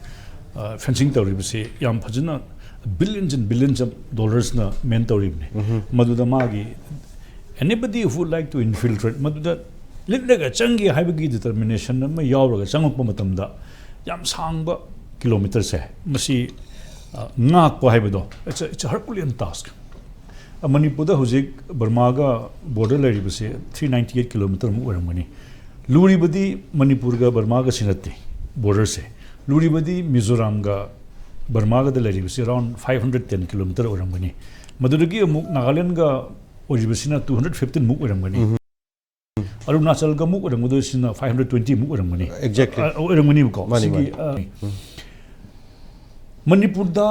ꯐꯦꯟꯁꯤꯡ ꯇꯧꯔꯤꯕꯁꯤ ꯌꯥꯝ ꯐꯖꯅ, billions and billions of dollarsꯅ ꯃꯦꯟ ꯇꯧꯔꯤꯕꯅꯤ꯫ ꯃꯗꯨꯗ ꯃꯥꯒꯤ, anybody who like to infiltrate, ꯃꯗꯨꯗ ꯂꯤꯠꯂꯒ ꯆꯪꯒꯦ ꯍꯥꯏꯕꯒꯤ ꯗꯤꯇꯔꯃꯤꯅꯦꯁꯟ ꯑꯃ ꯌꯥꯎꯔꯒ ꯆꯪꯉꯛꯄ ꯃꯇꯝꯗ ꯌꯥꯝ ꯁꯥꯡꯕ ꯀꯤꯂꯣꯃꯤꯇꯔꯁꯦ ꯃꯁꯤ, ꯑ, ꯉꯥꯛꯄ ꯍꯥꯏꯕꯗꯣ, it's a, it's a Herculean task. ꯑ, ꯃꯅꯤꯄꯨꯔꯗ ꯍꯧꯖꯤꯛ ꯕꯔꯃꯥꯒ ꯕꯣꯔꯗꯔ ꯂꯩꯔꯤꯕꯁꯦ three ninety eight kilometre ꯃꯨꯛ ꯑꯣꯏꯔꯝꯒꯅꯤ꯫ ꯂꯨꯔꯤꯕꯗꯤ ꯃꯅꯤꯄꯨꯔꯒ ꯕꯔꯃꯥꯒꯁꯤ ꯅꯠꯇꯦ, ꯕꯣꯔꯗꯔꯁꯦ꯫ ꯂꯨꯔꯤꯕꯗꯤ ꯃꯤꯖꯣꯔꯥꯝꯒ ꯕꯔꯃꯥꯒꯗ ꯂꯩꯔꯤꯕꯁꯤ around five hundred ten kilometre ꯑꯣꯏꯔꯝꯒꯅꯤ꯫ ꯃꯗꯨꯗꯒꯤ ꯑꯃꯨꯛ ꯅꯥꯒꯥꯂꯦꯟꯒ ꯑꯣꯏꯔꯤꯕꯁꯤꯅ two hundred fifteen ꯃꯨꯛ ꯑꯣꯏꯔꯝꯒꯅꯤ꯫ ꯑꯔꯨꯅꯥꯆꯜꯒ ꯑꯃꯨꯛ ꯑꯣꯏꯔꯝꯒꯗꯣꯏꯁꯤꯅ five hundred twenty ꯃꯨꯛ ꯑꯣꯏꯔꯝꯒꯅꯤ꯫ Exactly. ꯑ, ꯑꯣꯏꯔꯝꯒꯅꯤꯕꯀꯣ꯫ ꯃꯥꯅꯤ, ꯁꯤꯒꯤ, ꯃꯥꯅꯤ꯫ ꯑ, ꯃꯅꯤꯄꯨꯔꯗ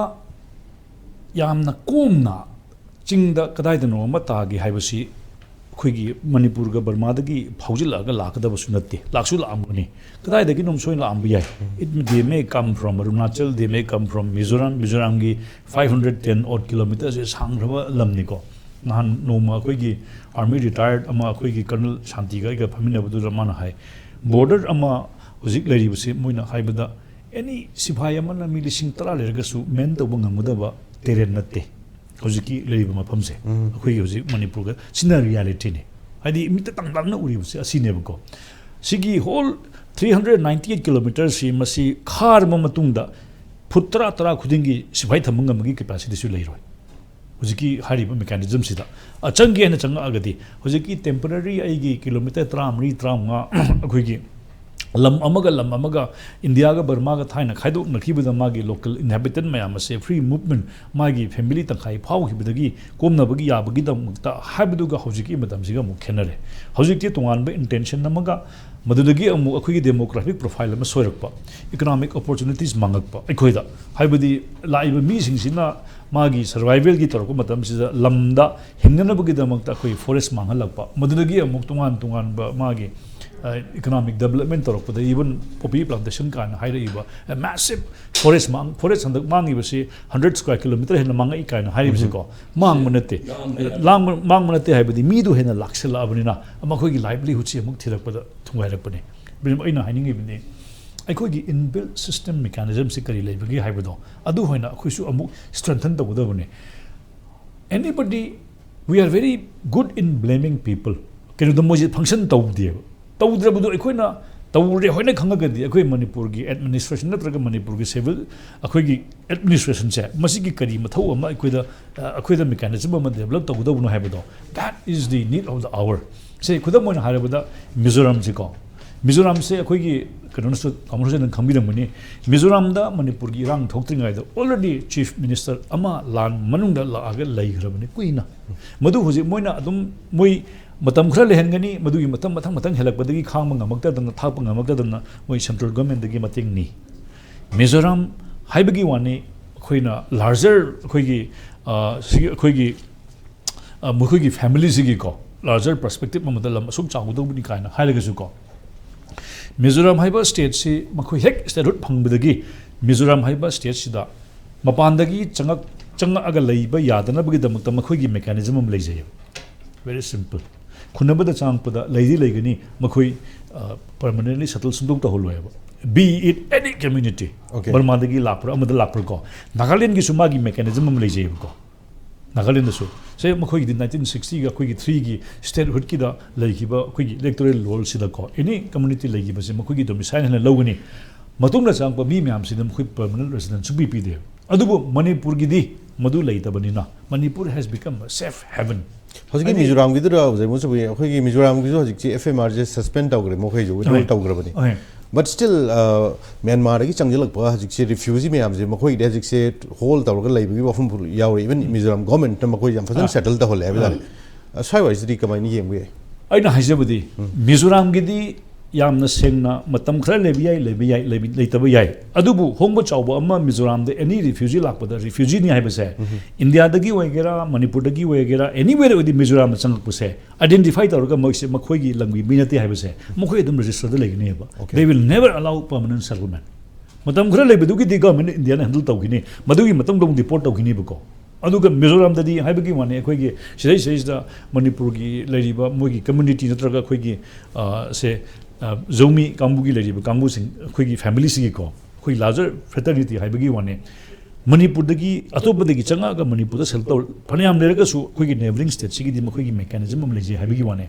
ꯌꯥꯝꯅ ꯀꯣꯝꯅ ꯆꯤꯡꯗ ꯀꯗꯥꯏꯗꯅꯣ ꯑꯃ ꯇꯥꯒꯦ ꯍꯥꯏꯕꯁꯤ ꯑꯩꯈꯣꯏꯒꯤ ꯃꯅꯤꯄꯨꯔꯒ ꯕꯔꯃꯥꯗꯒꯤ ꯐꯥꯎꯖꯤꯜꯂꯛꯑꯒ ꯂꯥꯛꯀꯗꯕꯁꯨ ꯅꯠꯇꯦ, ꯂꯥꯛꯁꯨ ꯂꯥꯛꯑꯝꯒꯅꯤ꯫ ꯀꯗꯥꯏꯗꯒꯤꯅꯣꯝ ꯁꯣꯏꯅ ꯂꯥꯛꯑꯝꯕ ꯌꯥꯏ꯫ It, they may come from Arunachal, they may come from Mizoram, ꯃꯤꯖꯣꯔꯥꯝꯒꯤ five hundred ten odd kilometres ꯁꯥꯡꯈ꯭ꯔꯕ ꯂꯝꯅꯤꯀꯣ꯫ ꯅꯍꯥꯟ ꯅꯣꯡꯃ ꯑꯩꯈꯣꯏꯒꯤ army retired ꯑꯃ ꯑꯩꯈꯣꯏꯒꯤ Colonel ꯁꯥꯟꯇꯤꯒ ꯑꯩꯒ ꯐꯝꯃꯤꯟꯅꯕꯗꯨꯗ ꯃꯥꯅ ꯍꯥꯏ, ꯕꯣꯔꯗꯔ ꯑꯃ ꯍꯧꯖꯤꯛ ꯂꯩꯔꯤꯕꯁꯤ ꯃꯣꯏꯅ ꯍꯥꯏꯕꯗ ꯑꯦꯅꯤ ꯁꯤꯐꯥꯏ ꯑꯃꯅ ꯃꯤ ꯂꯤꯁꯤꯡ ꯇꯔꯥ ꯂꯩꯔꯒꯁꯨ ꯃꯦꯟ ꯇꯧꯕ ꯉꯝꯒꯗꯕ ꯇꯦꯔꯦꯟ ꯅꯠꯇꯦ ꯍꯧꯖꯤꯛꯀꯤ ꯂꯩꯔꯤꯕ ꯃꯐꯝꯁꯦ꯫ ꯑꯩꯈꯣꯏꯒꯤ ꯍꯧꯖꯤꯛ ꯃꯅꯤꯄꯨꯔꯒ ꯁꯤꯅ ꯔꯤꯌꯥꯂꯤꯇꯤꯅꯤ꯫ ꯍꯥꯏꯗꯤ ꯃꯤꯠꯇ ꯇꯥꯡ ꯇꯥꯡꯅ ꯎꯔꯤꯕꯁꯦ ꯑꯁꯤꯅꯦꯕꯀꯣ꯫ ꯁꯤꯒꯤ whole three hundred ninety eight kilometres ꯁꯤ ꯃꯁꯤ ꯈꯥꯔꯕ ꯃꯇꯨꯡꯗ ꯐꯨꯠ ꯇꯔꯥ ꯇꯔꯥ ꯈꯨꯗꯤꯡꯒꯤ ꯁꯤꯐꯥꯏ ꯊꯝꯕ ꯉꯝꯕꯒꯤ ꯀꯦꯄꯥꯁꯤꯇꯤꯁꯨ ꯂꯩꯔꯣꯏ꯫ ꯍꯧꯖꯤꯛꯀꯤ ꯍꯥꯏꯔꯤꯕ ꯃꯦꯀꯥꯅꯤꯖꯝꯁꯤꯗ, ꯑ, ꯆꯪꯒꯦ ꯍꯥꯏꯅ ꯆꯪꯉꯛꯑꯒꯗꯤ ꯍꯧꯖꯤꯛꯀꯤ temporary ꯑꯩꯒꯤ ꯀꯤꯂꯣꯃꯤꯇꯔ ꯇꯔꯥꯃꯔꯤ, ꯇꯔꯥꯃꯉꯥ ꯑꯩꯈꯣꯏꯒꯤ ꯂꯝ ꯑꯃꯒ ꯂꯝ ꯑꯃꯒ, ꯏꯟꯗꯤꯌꯥꯒ ꯕꯔꯃꯥꯒ ꯊꯥꯏꯅ ꯈꯥꯏꯗꯣꯛꯅꯈꯤꯕꯗ ꯃꯥꯒꯤ local inhabitant ꯃꯌꯥꯝ ꯑꯁꯦ free movement, ꯃꯥꯒꯤ family ꯇꯪꯈꯥꯏ ꯐꯥꯎꯈꯤꯕꯗꯒꯤ ꯀꯣꯝꯅꯕꯒꯤ ꯌꯥꯕꯒꯤꯗꯃꯛꯇ ꯍꯥꯏꯕꯗꯨꯒ ꯍꯧꯖꯤꯛꯀꯤ ꯃꯇꯝꯁꯤꯒ ꯑꯃꯨꯛ ꯈꯦꯠꯅꯔꯦ꯫ ꯍꯧꯖꯤꯛꯇꯤ ꯇꯣꯉꯥꯟꯕ intention ꯑꯃꯒ, ꯃꯗꯨꯗꯒꯤ ꯑꯃꯨꯛ ꯑꯩꯈꯣꯏꯒꯤ demographic profile ꯑꯃ ꯁꯣꯏꯔꯛꯄ, economic opportunities ꯃꯥꯡꯉꯛꯄ ꯑꯩꯈꯣꯏꯗ, ꯍꯥꯏꯕꯗꯤ ꯂꯥꯛꯏꯕ ꯃꯤꯁꯤꯡꯁꯤꯅ ꯃꯥꯒꯤ survivalꯒꯤ ꯇꯧꯔꯛꯄ ꯃꯇꯝꯁꯤꯗ ꯂꯝꯗ ꯍꯤꯡꯅꯅꯕꯒꯤꯗꯃꯛꯇ ꯑꯩꯈꯣꯏ forest ꯃꯥꯡꯍꯜꯂꯛꯄ, ꯃꯗꯨꯗꯒꯤ ꯑꯃꯨꯛ ꯇꯣꯉꯥꯟ ꯇꯣꯉꯥꯟꯕ ꯃꯥꯒꯤ economic development ꯇꯧꯔꯛꯄꯗ, even poppy plantation ꯀꯥꯏꯅ ꯍꯥꯏꯔꯛꯏꯕ massive forest ꯃꯥꯡ forest ꯍꯟꯗꯛ ꯃꯥꯡꯉꯤꯕꯁꯤ hundred square kilometer ꯍꯦꯟꯅ ꯃꯥꯡꯉꯛꯏ ꯀꯥꯏꯅ ꯍꯥꯏꯔꯤꯕꯁꯤꯀꯣ, ꯃꯥꯡꯕ ꯅꯠꯇꯦ꯫ ꯂꯥꯡꯕ ꯃꯥꯡꯕ ꯅꯠꯇꯦ ꯍꯥꯏꯕꯗꯤ ꯃꯤꯗꯨ ꯍꯦꯟꯅ ꯂꯥꯛꯁꯤꯜꯂꯛꯑꯕꯅꯤꯅ ꯃꯈꯣꯏꯒꯤ livelihoodꯁꯤ ꯑꯃꯨꯛ ꯊꯤꯔꯛꯄꯗ ꯊꯨꯒꯥꯏꯔꯛꯄꯅꯤ꯫ ꯑꯩꯅ ꯍꯥꯏꯅꯤꯡꯉꯤꯕꯗꯤ ꯑꯩꯈꯣꯏꯒꯤ inbuilt system mechanismꯁꯤ ꯀꯔꯤ ꯂꯩꯕꯒꯦ ꯍꯥꯏꯕꯗꯣ ꯑꯗꯨ ꯑꯣꯏꯅ ꯑꯩꯈꯣꯏꯁꯨ ꯑꯃꯨꯛ strengthen ꯇꯧꯒꯗꯕꯅꯤ꯫ Anybody, we are very good in blaming people. ꯀꯩꯅꯣꯗ ꯃꯣꯏꯁꯦ function ꯇꯧꯗꯦꯕ꯫ ꯇꯧꯗ꯭ꯔꯕꯗꯣ ꯑꯩꯈꯣꯏꯅ ꯇꯧꯔꯦ ꯍꯣꯏꯅ ꯈꯪꯉꯒꯗꯤ ꯑꯩꯈꯣꯏ ꯃꯅꯤꯄꯨꯔꯒꯤ administration ꯅꯠꯇ꯭ꯔꯒ ꯃꯅꯤꯄꯨꯔꯒꯤ civil, ꯑꯩꯈꯣꯏꯒꯤ administrationꯁꯦ ꯃꯁꯤꯒꯤ ꯀꯔꯤ ꯃꯊꯧ ꯑꯃ ꯑꯩꯈꯣꯏꯗ, ꯑ, ꯑꯩꯈꯣꯏꯗ mechanism ꯑꯃ develop ꯇꯧꯒꯗꯧꯕꯅꯣ ꯍꯥꯏꯕꯗꯣ, that is the need of the hour. ꯁꯦ ꯈꯨꯗꯝ ꯑꯣꯏꯅ ꯍꯥꯏꯔꯕꯗ ꯃꯤꯖꯣꯔꯥꯝꯁꯤꯀꯣ, ꯃꯤꯖꯣꯔꯥꯝꯁꯦ ꯑꯩꯈꯣꯏꯒꯤ ꯀꯩꯅꯣꯅꯁꯨ, ꯇꯥꯃꯣꯅꯁꯨ ꯑꯗꯨꯝ ꯈꯪꯕꯤꯔꯝꯒꯅꯤ, ꯃꯤꯖꯣꯔꯥꯝꯗ ꯃꯅꯤꯄꯨꯔꯒꯤ ꯏꯔꯥꯡ ꯊꯣꯛꯇ꯭ꯔꯤꯉꯩꯗ already chief minister ꯑꯃ ꯂꯥꯟ ꯃꯅꯨꯡꯗ ꯂꯥꯛꯑꯒ ꯂꯩꯈ꯭ꯔꯕꯅꯤ ꯀꯨꯏꯅ꯫ ꯃꯗꯨ ꯍꯧꯖꯤꯛ ꯃꯣꯏꯅ ꯑꯗꯨꯝ ꯃꯣꯏ ꯃꯇꯝ ꯈꯔ ꯂꯩꯍꯟꯒꯅꯤ, ꯃꯗꯨꯒꯤ ꯃꯇꯝ ꯃꯊꯪ ꯃꯊꯪ ꯍꯦꯜꯂꯛꯄꯗꯒꯤ ꯈꯥꯡꯕ ꯉꯝꯃꯛꯇꯗꯅ, ꯊꯥꯛꯄ ꯉꯝꯃꯛꯇꯗꯅ ꯃꯣꯏ central governmentꯗꯒꯤ ꯃꯇꯦꯡ ꯅꯤ꯫ ꯃꯤꯖꯣꯔꯥꯝ ꯍꯥꯏꯕꯒꯤ ꯋꯥꯅꯤ, ꯑꯩꯈꯣꯏꯅ larger ꯑꯩꯈꯣꯏꯒꯤ, ꯑ, ꯁꯤꯒꯤ ꯑꯩꯈꯣꯏꯒꯤ, ꯑ, ꯃꯈꯣꯏꯒꯤ familyꯁꯤꯒꯤꯀꯣ larger perspective ꯑꯃꯗ ꯂꯝ ꯑꯁꯨꯛ ꯆꯥꯎꯒꯗꯧꯕꯅꯤ ꯀꯥꯏꯅ ꯍꯥꯏꯔꯒꯁꯨꯀꯣ, ꯃꯤꯖꯣꯔꯥꯝ ꯍꯥꯏꯕ stateꯁꯤ ꯃꯈꯣꯏ ꯍꯦꯛ statehood ꯐꯪꯕꯗꯒꯤ ꯃꯤꯖꯣꯔꯥꯝ ꯍꯥꯏꯕ stateꯁꯤꯗ ꯃꯄꯥꯟꯗꯒꯤ ꯆꯪꯉꯛ-, ꯆꯪꯉꯛꯑꯒ ꯂꯩꯕ ꯌꯥꯗꯅꯕꯒꯤꯗꯃꯛꯇ ꯃꯈꯣꯏꯒꯤ mechanism ꯑꯃ ꯂꯩꯖꯩ꯫ Very simple. ꯈꯨꯟꯅꯕꯗ ꯆꯪꯉꯛꯄꯗ ꯂꯩꯗꯤ ꯂꯩꯒꯅꯤ, ꯃꯈꯣꯏ, ꯑ, permanently settle ꯁꯨꯡꯇꯧ ꯇꯧꯍꯜꯂꯣꯏꯕ꯫ Be it any community, Okay. ꯕꯔꯃꯥꯗꯒꯤ ꯂꯥꯛꯄ꯭ꯔꯥ, ꯑꯃꯗ ꯂꯥꯛꯄ꯭ꯔꯥ ꯀꯣ, ꯅꯥꯒꯥꯂꯦꯟꯒꯤꯁꯨ ꯃꯥꯒꯤ mechanism ꯑꯃ ꯂꯩꯖꯩꯕꯀꯣ꯫ ꯅꯥꯒꯥꯂꯦꯟꯗꯁꯨ ꯁꯦ ꯃꯈꯣꯏꯒꯤꯗꯤ nineteen sixtyꯒ ꯑꯩꯈꯣꯏꯒꯤ threeꯒꯤ statehoodꯀꯤꯗ ꯂꯩꯈꯤꯕ ꯑꯩꯈꯣꯏꯒꯤ electoral rollꯁꯤꯗꯀꯣ, any community ꯂꯩꯈꯤꯕꯁꯦ ꯃꯈꯣꯏꯒꯤ domicile ꯍꯥꯏꯅ ꯂꯧꯒꯅꯤ꯫ ꯃꯇꯨꯡꯗ ꯆꯪꯉꯛꯄ ꯃꯤ ꯃꯌꯥꯝꯁꯤꯗ ꯃꯈꯣꯏ permanent residence ꯁꯨꯡꯄꯤ ꯄꯤꯗꯦ꯫ ꯑꯗꯨꯕꯨ ꯃꯅꯤꯄꯨꯔꯒꯤꯗꯤ ꯃꯗꯨ ꯂꯩꯇꯕꯅꯤꯅ Manipur has become a safe haven. ꯍꯧꯖꯤꯛꯀꯤ ꯍꯥꯏꯗꯤ ꯃꯤꯖꯣꯔꯥꯝꯒꯤꯗꯨꯗ ꯑꯣꯖꯥ ꯃꯨꯁꯨꯕꯤ, ꯑꯩꯈꯣꯏꯒꯤ ꯃꯤꯖꯣꯔꯥꯝꯒꯤꯁꯨ ꯍꯧꯖꯤꯛꯁꯤ F M R ꯁꯦ suspend ꯇꯧꯈ꯭ꯔꯦ, ꯃꯈꯣꯏꯁꯨ withdraw ꯍꯣꯏ꯫ ꯇꯧꯈ꯭ꯔꯕꯅꯤ꯫ ꯍꯣꯏ꯫ But still, uh, ꯃ꯭ꯌꯥꯟꯃꯥꯔꯗꯒꯤ ꯆꯪꯁꯤꯜꯂꯛꯄ ꯍꯧꯖꯤꯛꯁꯤ refugee ꯃꯌꯥꯝꯁꯦ, ꯃꯈꯣꯏꯒꯤꯗꯤ ꯍꯧꯖꯤꯛꯁꯦ hold ꯇꯧꯔꯒ ꯂꯩꯕꯒꯤ ꯋꯥꯐꯝ ꯌꯥꯎꯔꯤ꯫ Even ꯃꯤꯖꯣꯔꯥꯝ government ꯅ ꯃꯈꯣꯏꯁꯦ ꯌꯥꯝ ꯐꯖꯅ ꯑꯥ꯫ settle ꯇꯧꯍꯜꯂꯦ ꯍꯥꯏꯕ ꯇꯥꯔꯦ꯫ ꯑ, ꯁ꯭ꯋꯥꯏꯋꯥꯏꯁꯤꯗꯤ ꯀꯃꯥꯏꯅ ꯌꯦꯡꯕ ꯌꯥꯏ? ꯑꯩꯅ ꯍꯥꯏꯖꯕꯗꯤ, ꯃꯤꯖꯣꯔꯥꯝꯒꯤꯗꯤ ꯌꯥꯝꯅ ꯁꯦꯡꯅ ꯃꯇꯝ ꯈꯔ ꯂꯩꯕ ꯌꯥꯏ, ꯂꯩꯕ ꯌꯥꯏ, ꯂꯩꯕ-, ꯂꯩꯇꯕ ꯌꯥꯏ꯫ ꯑꯗꯨꯕꯨ ꯍꯣꯡꯕ ꯆꯥꯎꯕ ꯑꯃ ꯃꯤꯖꯣꯔꯥꯝꯗ any refugee ꯂꯥꯛꯄꯗ refugeeꯅꯤ ꯍꯥꯏꯕꯁꯦ, ꯏꯟꯗꯤꯌꯥꯗꯒꯤ ꯑꯣꯏꯒꯦꯔꯥ, ꯃꯅꯤꯄꯨꯔꯗꯒꯤ ꯑꯣꯏꯒꯦꯔꯥ, anywhere ꯑꯣꯏꯗꯤ ꯃꯤꯖꯣꯔꯥꯝꯗ ꯆꯪꯉꯛꯄꯁꯦ identify ꯇꯧꯔꯒ ꯃꯣꯏꯁꯦ ꯃꯈꯣꯏꯒꯤ ꯂꯝꯒꯤ ꯃꯤ ꯅꯠꯇꯦ ꯍꯥꯏꯕꯁꯦ ꯃꯈꯣꯏ ꯑꯗꯨꯝ registerꯗ ꯂꯩꯒꯅꯦꯕ꯫ Okay. They will never allow permanent settlement. ꯃꯇꯝ ꯈꯔ ꯂꯩꯕꯗꯨꯒꯤꯗꯤ government ꯏꯟꯗꯤꯌꯥꯅ handle ꯇꯧꯈꯤꯅꯤ, ꯃꯗꯨꯒꯤ ꯃꯇꯨꯡꯗ ꯑꯃꯨꯛ deport ꯇꯧꯈꯤꯅꯦꯕꯀꯣ꯫ ꯑꯗꯨꯒ ꯃꯤꯖꯣꯔꯥꯝꯗꯗꯤ ꯍꯥꯏꯕꯒꯤ ꯋꯥꯅꯤ, ꯑꯩꯈꯣꯏꯒꯤ ꯁꯤꯗꯩ ꯁꯤꯗꯩꯁꯤꯗ ꯃꯅꯤꯄꯨꯔꯒꯤ ꯂꯩꯔꯤꯕ ꯃꯣꯏꯒꯤ community ꯅꯠꯇ꯭ꯔꯒ ꯑꯩꯈꯣꯏꯒꯤ, ꯑ, ꯁꯦ, ꯑ, ꯖꯧꯃꯤ ꯀꯥꯡꯕꯨꯒꯤ ꯂꯩꯔꯤꯕ ꯀꯥꯡꯕꯨꯁꯤꯡ, ꯑꯩꯈꯣꯏꯒꯤ familyꯁꯤꯒꯤꯀꯣ, ꯑꯩꯈꯣꯏ larger fraternity ꯍꯥꯏꯕꯒꯤ ꯋꯥꯅꯤ꯫ ꯃꯅꯤꯄꯨꯔꯗꯒꯤ ꯑꯇꯣꯞꯄꯗꯒꯤ ꯆꯪꯉꯛꯑꯒ ꯃꯅꯤꯄꯨꯔꯗ settle ꯇꯧ-, ꯐꯅꯌꯥꯝ ꯂꯩꯔꯒꯁꯨ ꯑꯩꯈꯣꯏꯒꯤ neighbouring stateꯁꯤꯒꯤꯗꯤ ꯃꯈꯣꯏꯒꯤ mechanism ꯑꯃ ꯂꯩꯖꯩ ꯍꯥꯏꯕꯒꯤ ꯋꯥꯅꯤ꯫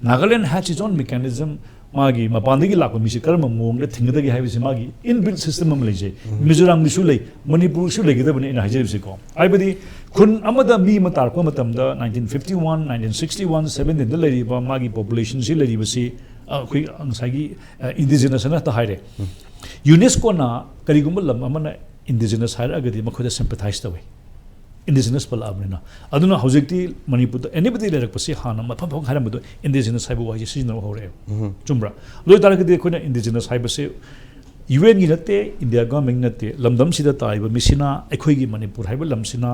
Nagaland has its own mechanism, ꯃꯥꯒꯤ ꯃꯄꯥꯟꯗꯒꯤ ꯂꯥꯛꯄ ꯃꯤꯁꯦ ꯀꯔꯝꯕ ꯃꯑꯣꯡꯗ ꯊꯤꯡꯒꯗꯒꯦ ꯍꯥꯏꯕꯁꯤ ꯃꯥꯒꯤ inbuilt system ꯑꯃ ꯂꯩꯖꯩ꯫ ꯃꯤꯖꯣꯔꯥꯝꯒꯤꯁꯨ ꯂꯩ, ꯃꯅꯤꯄꯨꯔꯒꯤꯁꯨ ꯂꯩꯒꯗꯕꯅꯤ ꯑꯩꯅ ꯍꯥꯏꯖꯔꯤꯕꯁꯤꯀꯣ꯫ ꯍꯥꯏꯕꯗꯤ ꯈꯨꯟ ꯑꯃꯗ ꯃꯤ ꯑꯃ ꯇꯥꯔꯛꯄ ꯃꯇꯝꯗ nineteen fifty one, nineteen sixty one, seventy ꯗ ꯂꯩꯔꯤꯕ ꯃꯥꯒꯤ populationꯁꯤ ꯂꯩꯔꯤꯕꯁꯤ, ꯑ, ꯑꯩꯈꯣꯏ ꯉꯁꯥꯏꯒꯤ, ꯑ, indigenous ꯍꯥꯏꯅ ꯍꯦꯛꯇ ꯍꯥꯏꯔꯦ꯫ UNESCOꯅ ꯀꯔꯤꯒꯨꯝꯕ ꯂꯝ ꯑꯃꯅ indigenous ꯍꯥꯏꯔꯛꯑꯒꯗꯤ ꯃꯈꯣꯏꯗ sympathize ꯇꯧꯏ꯫ Indigenous ꯄꯜꯂꯛꯑꯕꯅꯤꯅ꯫ ꯑꯗꯨꯅ ꯍꯧꯖꯤꯛꯇꯤ ꯃꯅꯤꯄꯨꯔꯗ anybody ꯂꯩꯔꯛꯄꯁꯤ ꯍꯥꯟꯅ ꯃꯐꯝ ꯃꯐꯝ ꯍꯥꯏꯔꯝꯕꯗꯣ indigenous ꯍꯥꯏꯕ ꯋꯥꯍꯩꯁꯦ ꯁꯤꯖꯤꯟꯅꯕ ꯍꯧꯔꯛꯑꯦꯕ꯫ ꯆꯨꯝꯕ꯭ꯔꯥ? ꯑꯗꯨ ꯑꯣꯏꯇꯥꯔꯒꯗꯤ ꯑꯩꯈꯣꯏꯅ indigenous ꯍꯥꯏꯕꯁꯦ UNꯒꯤ ꯅꯠꯇꯦ, ꯏꯟꯗꯤꯌꯥ governmentꯀꯤ ꯅꯠꯇꯦ, ꯂꯝꯗꯝꯁꯤꯗ ꯇꯥꯔꯤꯕ ꯃꯤꯁꯤꯅ, ꯑꯩꯈꯣꯏꯒꯤ ꯃꯅꯤꯄꯨꯔ ꯍꯥꯏꯕ ꯂꯝꯁꯤꯅ,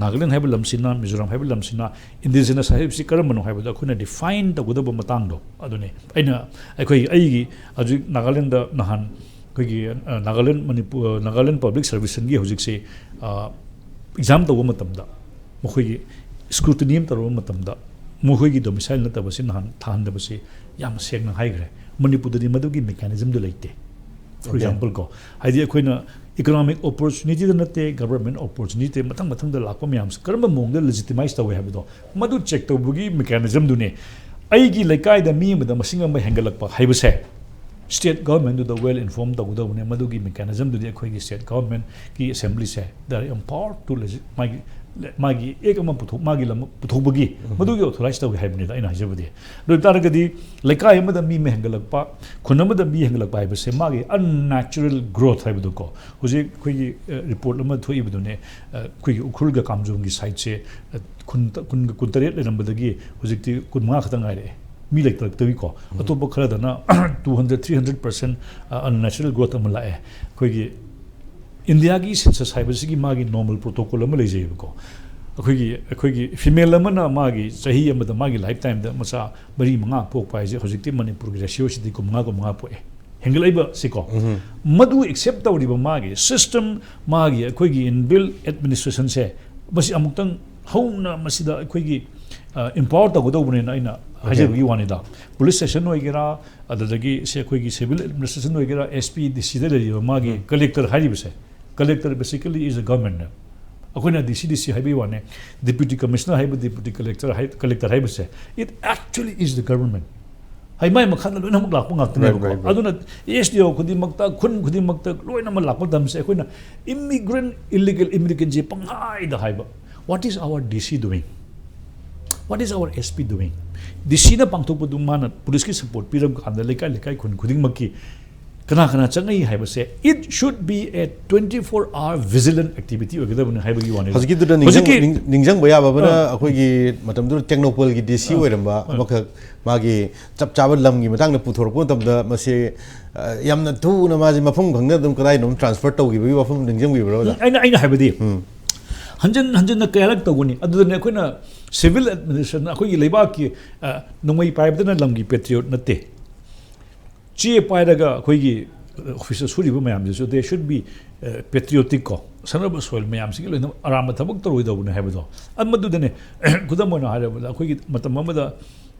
ꯅꯥꯒꯥꯂꯦꯟ ꯍꯥꯏꯕ ꯂꯝꯁꯤꯅ, ꯃꯤꯖꯣꯔꯥꯝ ꯍꯥꯏꯕ ꯂꯝꯁꯤꯅ indigenous ꯍꯥꯏꯕꯁꯤ ꯀꯔꯝꯕꯅꯣ ꯍꯥꯏꯕꯗꯣ ꯑꯩꯈꯣꯏꯅ define ꯇꯧꯒꯗꯕ ꯃꯇꯥꯡꯗꯣ ꯑꯗꯨꯅꯤ꯫ ꯑꯩꯅ ꯑꯩꯈꯣꯏ, ꯑꯩꯒꯤ ꯍꯧꯖꯤꯛ ꯅꯥꯒꯥꯂꯦꯟꯗ ꯅꯍꯥꯟ ꯑꯩꯈꯣꯏꯒꯤ, ꯑ, ꯅꯥꯒꯥꯂꯦꯟ, ꯃꯅꯤꯄꯨꯔ, ꯑ, ꯅꯥꯒꯥꯂꯦꯟ Public Serviceꯀꯤ ꯍꯧꯖꯤꯛꯁꯤ, ꯑ, exam ꯇꯧꯕ ꯃꯇꯝꯗ ꯃꯈꯣꯏꯒꯤ scrutiny ꯑꯃ ꯇꯧꯔꯕ ꯃꯇꯝꯗ ꯃꯈꯣꯏꯒꯤ domicile ꯅꯠꯇꯕꯁꯤ ꯅꯍꯥꯟ ꯊꯥꯍꯟꯗꯕꯁꯤ ꯌꯥꯝ ꯁꯦꯡꯅ ꯍꯥꯏꯈ꯭ꯔꯦ꯫ ꯃꯅꯤꯄꯨꯔꯗꯗꯤ ꯃꯗꯨꯒꯤ mechanismꯗꯨ ꯂꯩꯇꯦ꯫ For Okay. example ꯀꯣ, ꯍꯥꯏꯗꯤ ꯑꯩꯈꯣꯏꯅ economic opportunityꯗ ꯅꯠꯇꯦ, government opportunity ꯃꯊꯪ ꯃꯊꯪꯗ ꯂꯥꯛꯄ ꯃꯌꯥꯝꯁꯦ ꯀꯔꯝꯕ ꯃꯑꯣꯡꯗ legitimize ꯇꯧꯋꯦ ꯍꯥꯏꯕꯗꯣ ꯃꯗꯨ check ꯇꯧꯕꯒꯤ mechanismꯗꯨꯅꯦ꯫ ꯑꯩꯒꯤ ꯂꯩꯀꯥꯏꯗ ꯃꯤ ꯑꯃꯗ ꯃꯁꯤꯡ ꯑꯃ ꯍꯦꯟꯒꯠꯂꯛꯄ ꯍꯥꯏꯕꯁꯦ state governmentꯗꯨꯗ well inform ꯇꯧꯒꯗꯧꯕꯅꯦ꯫ ꯃꯗꯨꯒꯤ mechanismꯗꯨꯗꯤ ꯑꯩꯈꯣꯏꯒꯤ state governmentꯀꯤ assemblyꯁꯦ they are empowered to legi-, ꯃꯥꯒꯤ ꯃꯥꯒꯤ ꯑꯦꯛ ꯑꯃ ꯄꯨꯊꯣꯛ ꯃꯥꯒꯤ ꯂꯝ ꯄꯨꯊꯣꯛꯄꯒꯤ ꯃꯗꯨꯒꯤ ꯑꯣꯊꯣꯔꯥꯏꯁ ꯇꯧꯒꯦ ꯍꯥꯏꯕꯅꯤꯗ ꯑꯩꯅ ꯍꯥꯏꯖꯕꯗꯤ꯫ ꯑꯗꯨ ꯑꯣꯏꯇꯥꯔꯒꯗꯤ ꯂꯩꯀꯥꯏ ꯑꯃꯗ ꯃꯤ ꯑꯃ ꯍꯦꯟꯒꯠꯂꯛꯄ, ꯈꯨꯟ ꯑꯃꯗ ꯃꯤ ꯍꯦꯟꯒꯠꯂꯛꯄ ꯍꯥꯏꯕꯁꯦ ꯃꯥꯒꯤ unnatural growth ꯍꯥꯏꯕꯗꯨꯀꯣ꯫ ꯍꯧꯖꯤꯛ ꯑꯩꯈꯣꯏꯒꯤ ꯔꯤꯄꯣꯔꯠ ꯑꯃ ꯊꯣꯛꯏꯕꯗꯨꯅꯦ, ꯑꯩꯈꯣꯏꯒꯤ ꯎꯈ꯭ꯔꯨꯜꯒ ꯀꯥꯝꯖꯣꯡꯒꯤ ꯁꯥꯏꯠꯁꯦ ꯈꯨꯟ ꯀꯨꯟꯒ ꯀꯨꯟꯇꯔꯦꯠ ꯂꯩꯔꯝꯕꯗꯒꯤ ꯍꯧꯖꯤꯛꯇꯤ ꯀꯨꯟꯃꯉꯥ ꯈꯛꯇ ꯉꯥꯏꯔꯛꯑꯦ꯫ ꯃꯤ ꯂꯩꯇꯔꯛꯇꯕꯤꯀꯣ꯫ ꯑꯇꯣꯞꯄ ꯈꯔꯗꯅ two hundred three hundred percent unnatural growth ꯑꯃ ꯂꯥꯛꯑꯦ꯫ ꯑꯩꯈꯣꯏꯒꯤ ꯏꯟꯗꯤꯌꯥꯒꯤ ꯁꯦꯟꯁꯁ ꯍꯥꯏꯕꯁꯤꯒꯤ ꯃꯥꯒꯤ ꯅꯣꯔꯃꯦꯜ ꯄ꯭ꯔꯣꯇꯣꯀꯣꯜ ꯑꯃ ꯂꯩꯖꯩꯑꯕꯀꯣ꯫ ꯑꯩꯈꯣꯏꯒꯤ ꯑꯩꯈꯣꯏꯒꯤ ꯐꯤꯃꯦꯜ ꯑꯃꯅ ꯃꯥꯒꯤ ꯆꯍꯤ ꯑꯃꯗ ꯃꯥꯒꯤ ꯂꯥꯏꯐ ꯇꯥꯏꯝꯗ ꯃꯆꯥ ꯃꯔꯤ ꯃꯉꯥ ꯄꯣꯛꯄ ꯍꯥꯏꯁꯦ ꯍꯧꯖꯤꯛꯇꯤ ꯃꯅꯤꯄꯨꯔꯒꯤ ꯔꯦꯁꯤꯌꯣꯁꯤꯗꯤ ꯀꯨꯟꯃꯉꯥ ꯀꯨꯟꯃꯉꯥ ꯄꯣꯛꯑꯦ꯫ ꯍꯦꯟꯒꯠꯂꯛꯏꯕꯁꯤꯀꯣ꯫ ꯃꯗꯨ ꯑꯦꯛꯁꯦꯞ ꯇꯧꯔꯤꯕ ꯃꯥꯒꯤ ꯁꯤꯁꯇꯦꯝ, ꯃꯥꯒꯤ ꯑꯩꯈꯣꯏꯒꯤ ꯏꯟꯕꯤꯜ ꯑꯦꯗꯃꯤꯅꯤꯁꯇ꯭ꯔꯦꯁꯟꯁꯦ, ꯃꯁꯤ ꯑꯃꯨꯛꯇꯪ ꯍꯧꯅ ꯃꯁꯤꯗ ꯑꯩꯈꯣꯏꯒꯤ ꯏꯝꯄꯥꯋꯔ ꯇꯧꯒꯗꯧꯕꯅꯦꯅ ꯑꯩꯅ ꯍꯥꯏꯖꯕꯒꯤ ꯋꯥꯅꯤꯗ꯫ ꯄꯨꯂꯤꯁ ꯁ꯭ꯇꯦꯁꯟ ꯑꯣꯏꯒꯦꯔꯥ, ꯑꯗꯨꯗꯒꯤ ꯁꯤ ꯑꯩꯈꯣꯏꯒꯤ ꯁꯤꯚꯤꯜ ꯑꯦꯗꯃꯤꯅꯤꯁꯇ꯭ꯔꯦꯁꯟ ꯑꯣꯏꯒꯦꯔꯥ, ꯑꯦꯁ ꯄꯤ, ꯗꯤ ꯁꯤꯗ ꯂꯩꯔꯤꯕ ꯃꯥꯒꯤ ꯀꯂꯦꯛꯇꯔ ꯍꯥꯏꯔꯤꯕꯁꯦ, collector basically is a government꯫ ꯑꯩꯈꯣꯏꯅ ꯗꯤ ꯁꯤ ꯗꯤ ꯁꯤ ꯍꯥꯏꯕꯒꯤ ꯋꯥꯅꯦ꯫ ꯗꯤꯄ꯭ꯌꯨꯇꯤ ꯀꯃꯤꯁꯅꯔ ꯍꯥꯏꯕ, ꯗꯤꯄ꯭ꯌꯨꯇꯤ ꯀꯂꯦꯛꯇꯔ ꯍꯥꯏ ꯀꯂꯦꯛꯇꯔ ꯍꯥꯏꯕꯁꯦ, it actually is the government꯫ ꯍꯥꯏ ꯃꯥꯏ ꯃꯈꯥꯗ ꯂꯣꯏꯅꯃꯛ ꯂꯥꯛꯄ ꯉꯥꯛꯇꯅꯦꯕꯀꯣ꯫ Right, right, right. ꯑꯗꯨꯅ ꯑꯦꯁ ꯗꯤ ꯑꯣ ꯈꯨꯗꯤꯡꯃꯛꯇ, ꯈꯨꯟ ꯈꯨꯗꯤꯡꯃꯛꯇ ꯂꯣꯏꯅꯃꯛ ꯂꯥꯛꯄ ꯃꯇꯝꯁꯦ ꯑꯩꯈꯣꯏꯅ ꯏꯃꯤꯒ꯭ꯔꯦꯟ, ꯏꯂꯤꯒꯦꯜ ꯏꯃꯤꯒ꯭ꯔꯦꯟꯁꯦ ꯄꯪꯍꯥꯏꯗ ꯍꯥꯏꯕ꯫ What is our D C doing? What is our S P doing? ꯗꯤ ꯁꯤꯅ ꯄꯥꯡꯊꯣꯛꯄꯗꯨ ꯃꯥꯅ ꯄꯨꯂꯤꯁꯀꯤ ꯁꯄꯣꯔꯠ ꯄꯤꯔꯕ ꯀꯥꯟꯗ ꯂꯩꯀꯥꯏ ꯂꯩꯀꯥꯏ ꯈꯨꯟ ꯈꯨꯗꯤꯡꯃꯛꯀꯤ ꯀꯅꯥ ꯀꯅꯥ ꯆꯪꯉꯛꯏ ꯍꯥꯏꯕꯁꯦ, it should be a twenty four hour vigilant activity ꯑꯣꯏꯒꯗꯕꯅꯤ ꯍꯥꯏꯕꯒꯤ ꯋꯥꯅꯤ꯫ ꯍꯧꯖꯤꯛꯀꯤꯗꯨꯗ ꯅꯤꯡꯁꯤꯡ-, ꯍꯧꯖꯤꯛꯀꯤ ꯅꯤꯡ-, ꯅꯤꯡꯁꯤꯡꯕ ꯌꯥꯕ ꯑꯃꯅ ꯑꯥ꯫ ꯑꯩꯈꯣꯏꯒꯤ ꯃꯇꯝꯗꯨꯗ ꯇꯦꯡꯅꯧꯄꯜꯒꯤ ꯗꯤ ꯁꯤ ꯑꯥ꯫ ꯑꯣꯏꯔꯝꯕ ꯑꯥ꯫ ꯑꯃꯈꯛ ꯃꯥꯒꯤ ꯆꯞ ꯆꯥꯕ ꯂꯝꯒꯤ ꯃꯇꯥꯡꯗ ꯄꯨꯊꯣꯔꯛꯄ ꯃꯇꯝꯗ ꯃꯁꯤ, ꯑ, ꯌꯥꯝꯅ ꯊꯨꯅ ꯃꯥꯁꯦ ꯃꯐꯝ ꯈꯪꯗꯅ ꯑꯗꯨꯝ ꯀꯗꯥꯏꯅꯣ ꯇ꯭ꯔꯥꯟꯁꯐꯔ ꯇꯧꯈꯤꯕꯒꯤ ꯋꯥꯐꯝ ꯅꯤꯡꯁꯤꯡꯕꯤꯕ꯭ꯔꯥ, ꯑꯣꯖꯥ? ꯑꯩꯅ, ꯑꯩꯅ ꯍꯥꯏꯕꯗꯤ, ꯎꯝ꯫ ꯍꯟꯖꯤꯟ ꯍꯟꯖꯤꯟꯅ ꯀꯌꯥꯔꯛ ꯇꯧꯒꯅꯤ? ꯑꯗꯨꯗꯅꯦ ꯑꯩꯈꯣꯏꯅ ꯁꯤꯚꯤꯜ ꯑꯦꯗꯃꯤꯅꯤꯁꯇ꯭ꯔꯦꯁꯟ, ꯑꯩꯈꯣꯏꯒꯤ ꯂꯩꯕꯥꯛꯀꯤ, ꯑ, ꯅꯣꯡꯃꯩ ꯄꯥꯏꯕꯗꯅ ꯂꯝꯒꯤ ꯄꯦꯇ꯭ꯔꯤꯌꯣꯠ ꯅꯠꯇꯦ꯫ ꯆꯦ ꯄꯥꯏꯔꯒ ꯑꯩꯈꯣꯏꯒꯤ ꯑꯣꯐꯤꯁꯇ ꯁꯨꯔꯤꯕ ꯃꯌꯥꯝꯁꯤꯁꯨ they should be, ꯑ, patriotic ꯀꯣ꯫ ꯁꯅꯥꯔꯕ ꯁꯣꯏꯜ ꯃꯌꯥꯝꯁꯤꯒꯤ ꯂꯣꯏꯅꯃꯛ ꯑꯔꯥꯟꯕ ꯊꯕꯛ ꯇꯧꯔꯣꯏꯗꯧꯕꯅꯤ ꯍꯥꯏꯕꯗꯣ꯫ ꯑ, ꯃꯗꯨꯗꯅꯦ, ꯈꯨꯗꯝ ꯑꯣꯏꯅ ꯍꯥꯏꯔꯕꯗ, ꯑꯩꯈꯣꯏꯒꯤ ꯃꯇꯝ ꯑꯃꯗ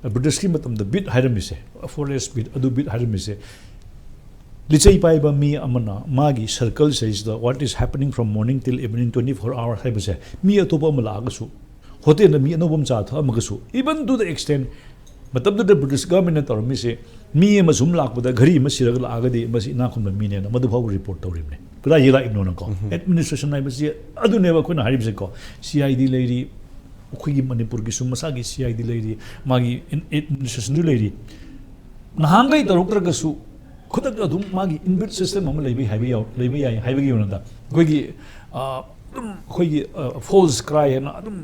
ꯕ꯭ꯔꯤꯇꯤꯁꯀꯤ ꯃꯇꯝꯗ ꯕꯤꯠ ꯍꯥꯏꯔꯝꯃꯤꯁꯦ, ꯐꯣꯔꯦꯁ ꯕꯤꯠ, ꯑꯗꯨ ꯕꯤꯠ ꯍꯥꯏꯔꯝꯃꯤꯁꯦ, ꯂꯤꯆꯩ ꯄꯥꯏꯕ ꯃꯤ ꯑꯃꯅ ꯃꯥꯒꯤ ꯁꯔꯀꯜꯁꯤꯗꯩꯁꯤꯗ what is happening from morning till evening twenty four hours ꯍꯥꯏꯕꯁꯦ, ꯃꯤ ꯑꯇꯣꯞꯄ ꯑꯃ ꯂꯥꯛꯑꯒꯁꯨ, ꯍꯣꯇꯦꯜꯗ ꯃꯤ ꯑꯅꯧꯕ ꯑꯃ ꯆꯥ ꯊꯛꯑꯝꯃꯒꯁꯨ, even to the extent ꯃꯇꯝꯗꯨꯗ ꯕ꯭ꯔꯤꯇꯤꯁ ꯒꯚꯔꯟꯃꯦꯟꯅ ꯇꯧꯔꯝꯃꯤꯁꯦ, ꯃꯤ ꯑꯃ ꯁꯨꯝ ꯂꯥꯛꯄꯗ ꯘꯔꯤ ꯑꯃ ꯁꯤꯔꯒ ꯂꯥꯛꯑꯒꯗꯤ ꯃꯁꯤ ꯏꯅꯥꯛ ꯈꯨꯟꯕ ꯃꯤꯅꯦꯅ ꯃꯗꯨ ꯐꯥꯎꯕ ꯔꯤꯄꯣꯔꯠ ꯇꯧꯔꯤꯕꯅꯤ꯫ ꯀꯗꯥꯏꯗꯒꯤ ꯂꯥꯛꯏꯕꯅꯣꯅꯀꯣ꯫ ꯑꯦꯗꯃꯤꯅꯤꯁꯇ꯭ꯔꯦꯁꯟ ꯍꯥꯏꯕꯁꯤ ꯑꯗꯨꯅꯦꯕ ꯑꯩꯈꯣꯏꯅ ꯍꯥꯏꯔꯤꯕꯁꯦꯀꯣ꯫ ꯁꯤ ꯑꯥꯏ ꯗꯤ ꯂꯩꯔꯤ, ꯑꯩꯈꯣꯏꯒꯤ ꯃꯅꯤꯄꯨꯔꯒꯤꯁꯨ ꯃꯁꯥꯒꯤ ꯁꯤ ꯑꯥꯏ ꯗꯤ ꯂꯩꯔꯤ, ꯃꯥꯒꯤ ꯑꯦꯗꯃꯤꯅꯤꯁꯇ꯭ꯔꯦꯁꯟꯁꯨ ꯂꯩꯔꯤ꯫ ꯅꯍꯥꯟꯈꯩ ꯇꯧꯔꯛꯇ꯭ꯔꯒꯁꯨ ꯈꯨꯗꯛꯇ ꯑꯗꯨꯝ ꯃꯥꯒꯤ ꯏꯟꯕꯤꯜ ꯁꯤꯁꯇꯦꯝ ꯑꯃ ꯂꯩꯕ ꯍꯥꯏꯕ ꯌꯥꯎ ꯂꯩꯕ ꯌꯥꯏ ꯍꯥꯏꯕꯒꯤ ꯃꯔꯝꯗ ꯑꯩꯈꯣꯏꯒꯤ ꯑꯗꯨꯝ ꯑꯩꯈꯣꯏꯒꯤ ꯐꯣꯜꯁ ꯀ꯭ꯔꯥꯏ ꯍꯥꯏꯅ ꯑꯗꯨꯝ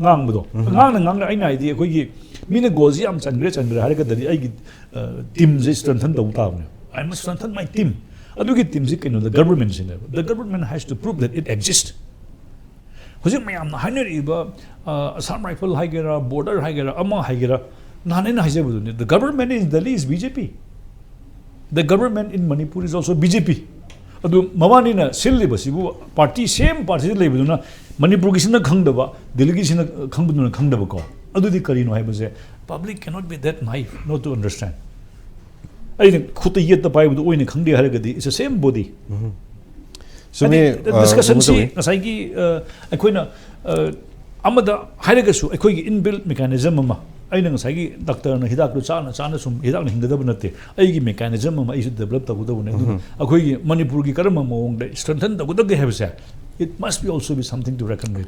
ꯉꯥꯡꯕꯗꯣ꯫ ꯉꯥꯡꯅ ꯉꯥꯡꯅ ꯑꯩꯅ ꯍꯥꯏꯗꯤ ꯑꯩꯈꯣꯏꯒꯤ ꯃꯤꯅ ꯒꯣꯜꯁꯤ ꯌꯥꯝ ꯆꯟꯈ꯭ꯔꯦ ꯆꯟꯈ꯭ꯔꯦ ꯍꯥꯏꯔꯒꯗꯤ ꯑꯩꯒꯤ ꯇꯤꯝꯁꯦ ꯁ꯭ꯇ꯭ꯔꯦꯡꯊꯟ ꯇꯧꯕ ꯇꯥꯕꯅꯦ꯫ I must strengthen my team. ꯑꯗꯨꯒꯤ ꯇꯤꯝꯁꯤ ꯀꯩꯅꯣꯗ ꯒꯕꯔꯃꯦꯟꯁꯤꯅꯦꯕ꯫ The government has to prove that it exists. ꯍꯧꯖꯤꯛ ꯃꯌꯥꯝꯅ ꯍꯥꯏꯅꯔꯤꯕ ꯑꯁꯥꯝ ꯔꯥꯏꯐꯜ ꯍꯥꯏꯒꯦꯔꯥ, ꯕꯣꯔꯗꯔ ꯍꯥꯏꯒꯦꯔꯥ, ꯑꯃ ꯍꯥꯏꯒꯦꯔꯥ, ꯅꯍꯥꯟ ꯑꯩꯅ ꯍꯥꯏꯖꯕꯗꯨꯅꯤ, the government in Delhi is B J P. The government in Manipur is also B J P. ꯑꯗꯨ ꯃꯕꯥꯅꯤꯅ ꯁꯤꯜꯂꯤꯕꯁꯤꯕꯨ ꯄꯥꯔꯇꯤ, ꯁꯦꯝ ꯄꯥꯔꯇꯤꯗ ꯂꯩꯕꯗꯨꯅ ꯃꯅꯤꯄꯨꯔꯒꯤꯁꯤꯅ ꯈꯪꯗꯕ, ꯗꯦꯜꯂꯤꯒꯤꯁꯤꯅ ꯈꯪꯕꯗꯨꯅ ꯈꯪꯗꯕꯀꯣ꯫ ꯑꯗꯨꯗꯤ ꯀꯔꯤꯅꯣ ꯍꯥꯏꯕꯁꯦ, public cannot be that naive not to understand. ꯑꯩꯅ ꯈꯨꯠꯇ ꯌꯦꯠꯇ ꯄꯥꯏꯕꯗꯨ ꯑꯣꯏꯅ ꯈꯪꯗꯦ ꯍꯥꯏꯔꯒꯗꯤ, it's the same body. ꯆꯨꯝꯃꯤ꯫ ꯍꯥꯏꯗꯤ, ꯗꯤꯁꯀꯁꯟꯁꯤ ꯉꯁꯥꯏꯒꯤ ꯑꯩꯈꯣꯏꯅ ꯑꯃꯗ ꯍꯥꯏꯔꯒꯁꯨ ꯑꯩꯈꯣꯏꯒꯤ ꯏꯟꯕꯤꯜ ꯃꯦꯀꯥꯅꯤꯖꯝ ꯑꯃ, ꯑꯩꯅ ꯉꯁꯥꯏꯒꯤ ꯗꯥꯛꯇꯔꯅ ꯍꯤꯗꯥꯛꯇꯨ ꯆꯥꯅ ꯆꯥꯅ ꯁꯨꯝ ꯍꯤꯗꯥꯛꯅ ꯍꯤꯡꯒꯗꯕ ꯅꯠꯇꯦ꯫ ꯑꯩꯒꯤ ꯃꯦꯀꯥꯅꯤꯖꯝ ꯑꯃ ꯑꯩꯁꯨ ꯗꯦꯕꯂꯞ ꯇꯧꯒꯗꯕꯅꯦ꯫ ꯑꯗꯨꯅ ꯑꯩꯈꯣꯏꯒꯤ ꯃꯅꯤꯄꯨꯔꯒꯤ ꯀꯔꯝꯕ ꯃꯑꯣꯡꯗ ꯁ꯭ꯇ꯭ꯔꯦꯡꯊꯟ ꯇꯧꯒꯗꯒꯦ ꯍꯥꯏꯕꯁꯦ, it must be also be something to reckon with.